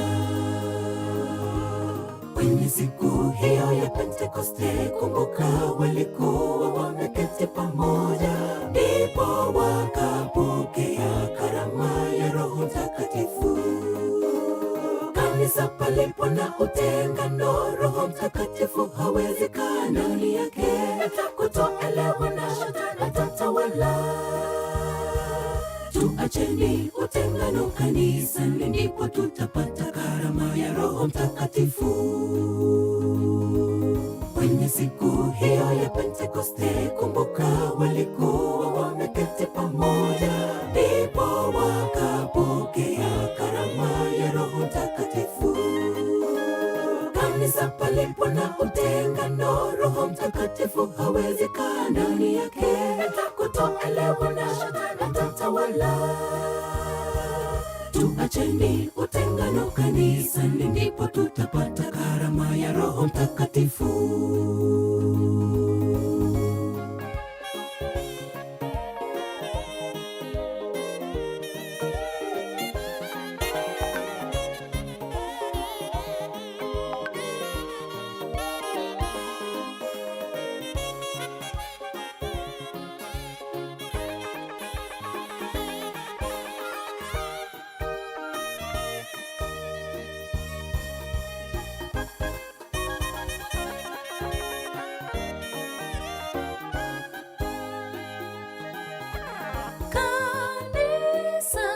Kwenye siku hiyo ya Pentekoste, kumbuka walikuwa wameketi pamoja, ndipo wakapokea karama ya Roho Mtakatifu. Kanisa palipo na utengano, Roho Mtakatifu hawezi kaa ndani yake. Kutoelewa na shetani atatawala. Tuacheni utengano kanisani, ndipo tutapata karama ya Roho Mtakatifu. Kwenye siku hiyo ya Pentekoste, kumbuka walikuwa wameketi pamoja, ndipo wakapokea karama ya Roho Mtakatifu. Kanisa palipo na utengano, Roho Mtakatifu hawezi kaa ndani yake. Kutoelewa na shetani atatawala. Tuacheni utengano kanisani, ndipo tutapata karama ya Roho Mtakatifu. Kanisa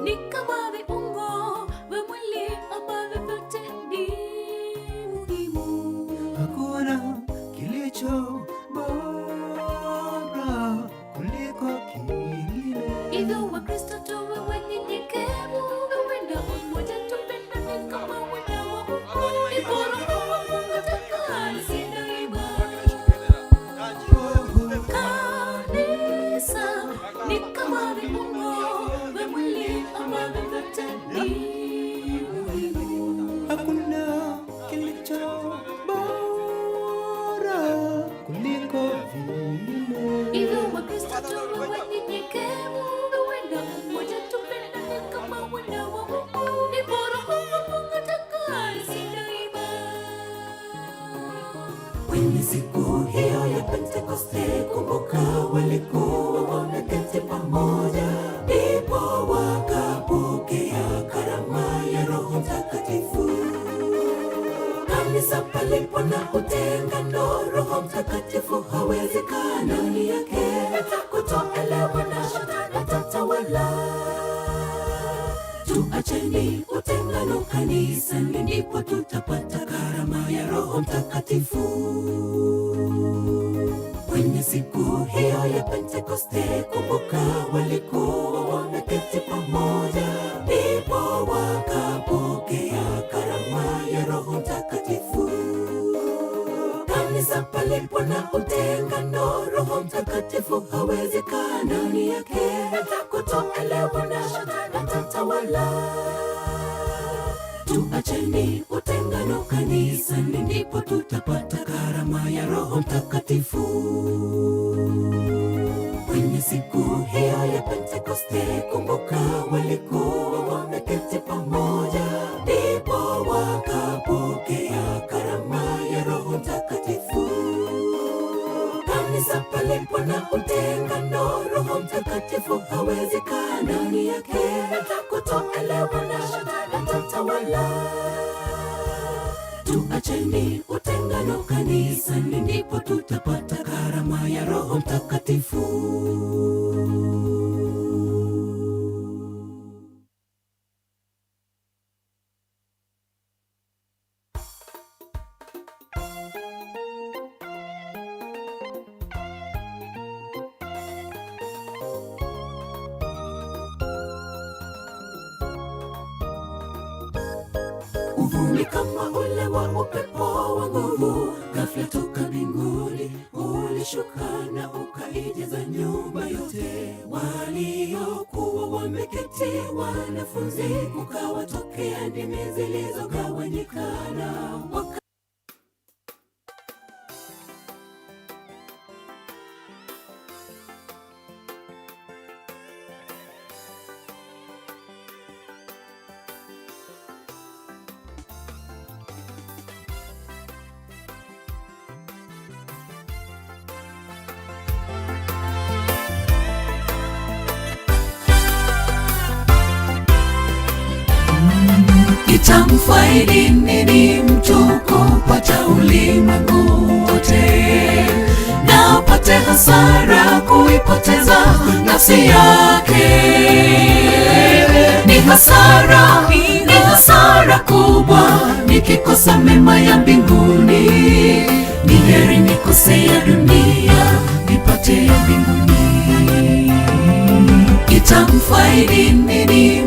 ni kama viungo vya mwili ambavyo vyote ni muhimu. Hakuna kilicho bora kuliko kingine. Hivyo Wakristo tuwe wanyenyekevu, tuwe na umoja, tupendane kama wana wa Mungu. Ndipo Roho wa Mungu atakaa nasi daima. Kanisa ni kama viungo vya mwili ambavyo vyote ni muhimu. Hakuna kilicho bora kuliko vingine. Hivyo Wakristo tuwe wanyenyekevu, tuwe na umoja, tupendane kama wana wa Mungu. Ndipo Roho wa Mungu atakaa nasi daima. Kwenye siku hiyo ya Pentekoste, kumbuka walikuwa wameketi pamoja, ndipo wakapokea karama ya Roho Mtakatifu. Kanisa palipo na utengano, Roho Mtakatifu hawezi kaa ndani yake. Kutoelewa na shetani atatawala. Tuacheni utengano kanisani, ndipo tutapata karama ya Roho Mtakatifu. Kwenye siku hiyo ya Pentekoste, kumbuka walikuwa wameketi pamoja, ndipo wakapokea karama ya Roho Mtakatifu. Kanisa palipo na utengano, Roho Mtakatifu hawezi kaa ndani yake. Kutoelewa na shetani atatawala. Tuacheni utengano kanisani, ndipo tutapata karama ya Roho Mtakatifu. Kwenye siku hiyo ya Pentekoste, kumbuka walikuwa wameketi pamoja, ndipo wakapokea karama ya Roho Mtakatifu. Kanisa palipo na utengano, Roho Mtakatifu hawezi kaa ndani yake. Kutoelewa na shetani atatawala. Tuacheni utengano kanisani, ndipo tutapata karama ya Roho Mtakatifu. Uvumi kama ule wa upepo wa nguvu, ghafla toka mbinguni ulishuka na ukaijaza nyumba yote. Waliokuwa wameketi wanafunzi, kukawatokea ndimi zilizogawanyikana waka Itamfaidi nini mtu kupata ulimwengu wote na apate hasara kuipoteza nafsi yake? Ni hasara kubwa nikikosa mema ya mbinguni. Ni heri Nikose ya dunia nipate ya mbinguni? Itamfaidi nini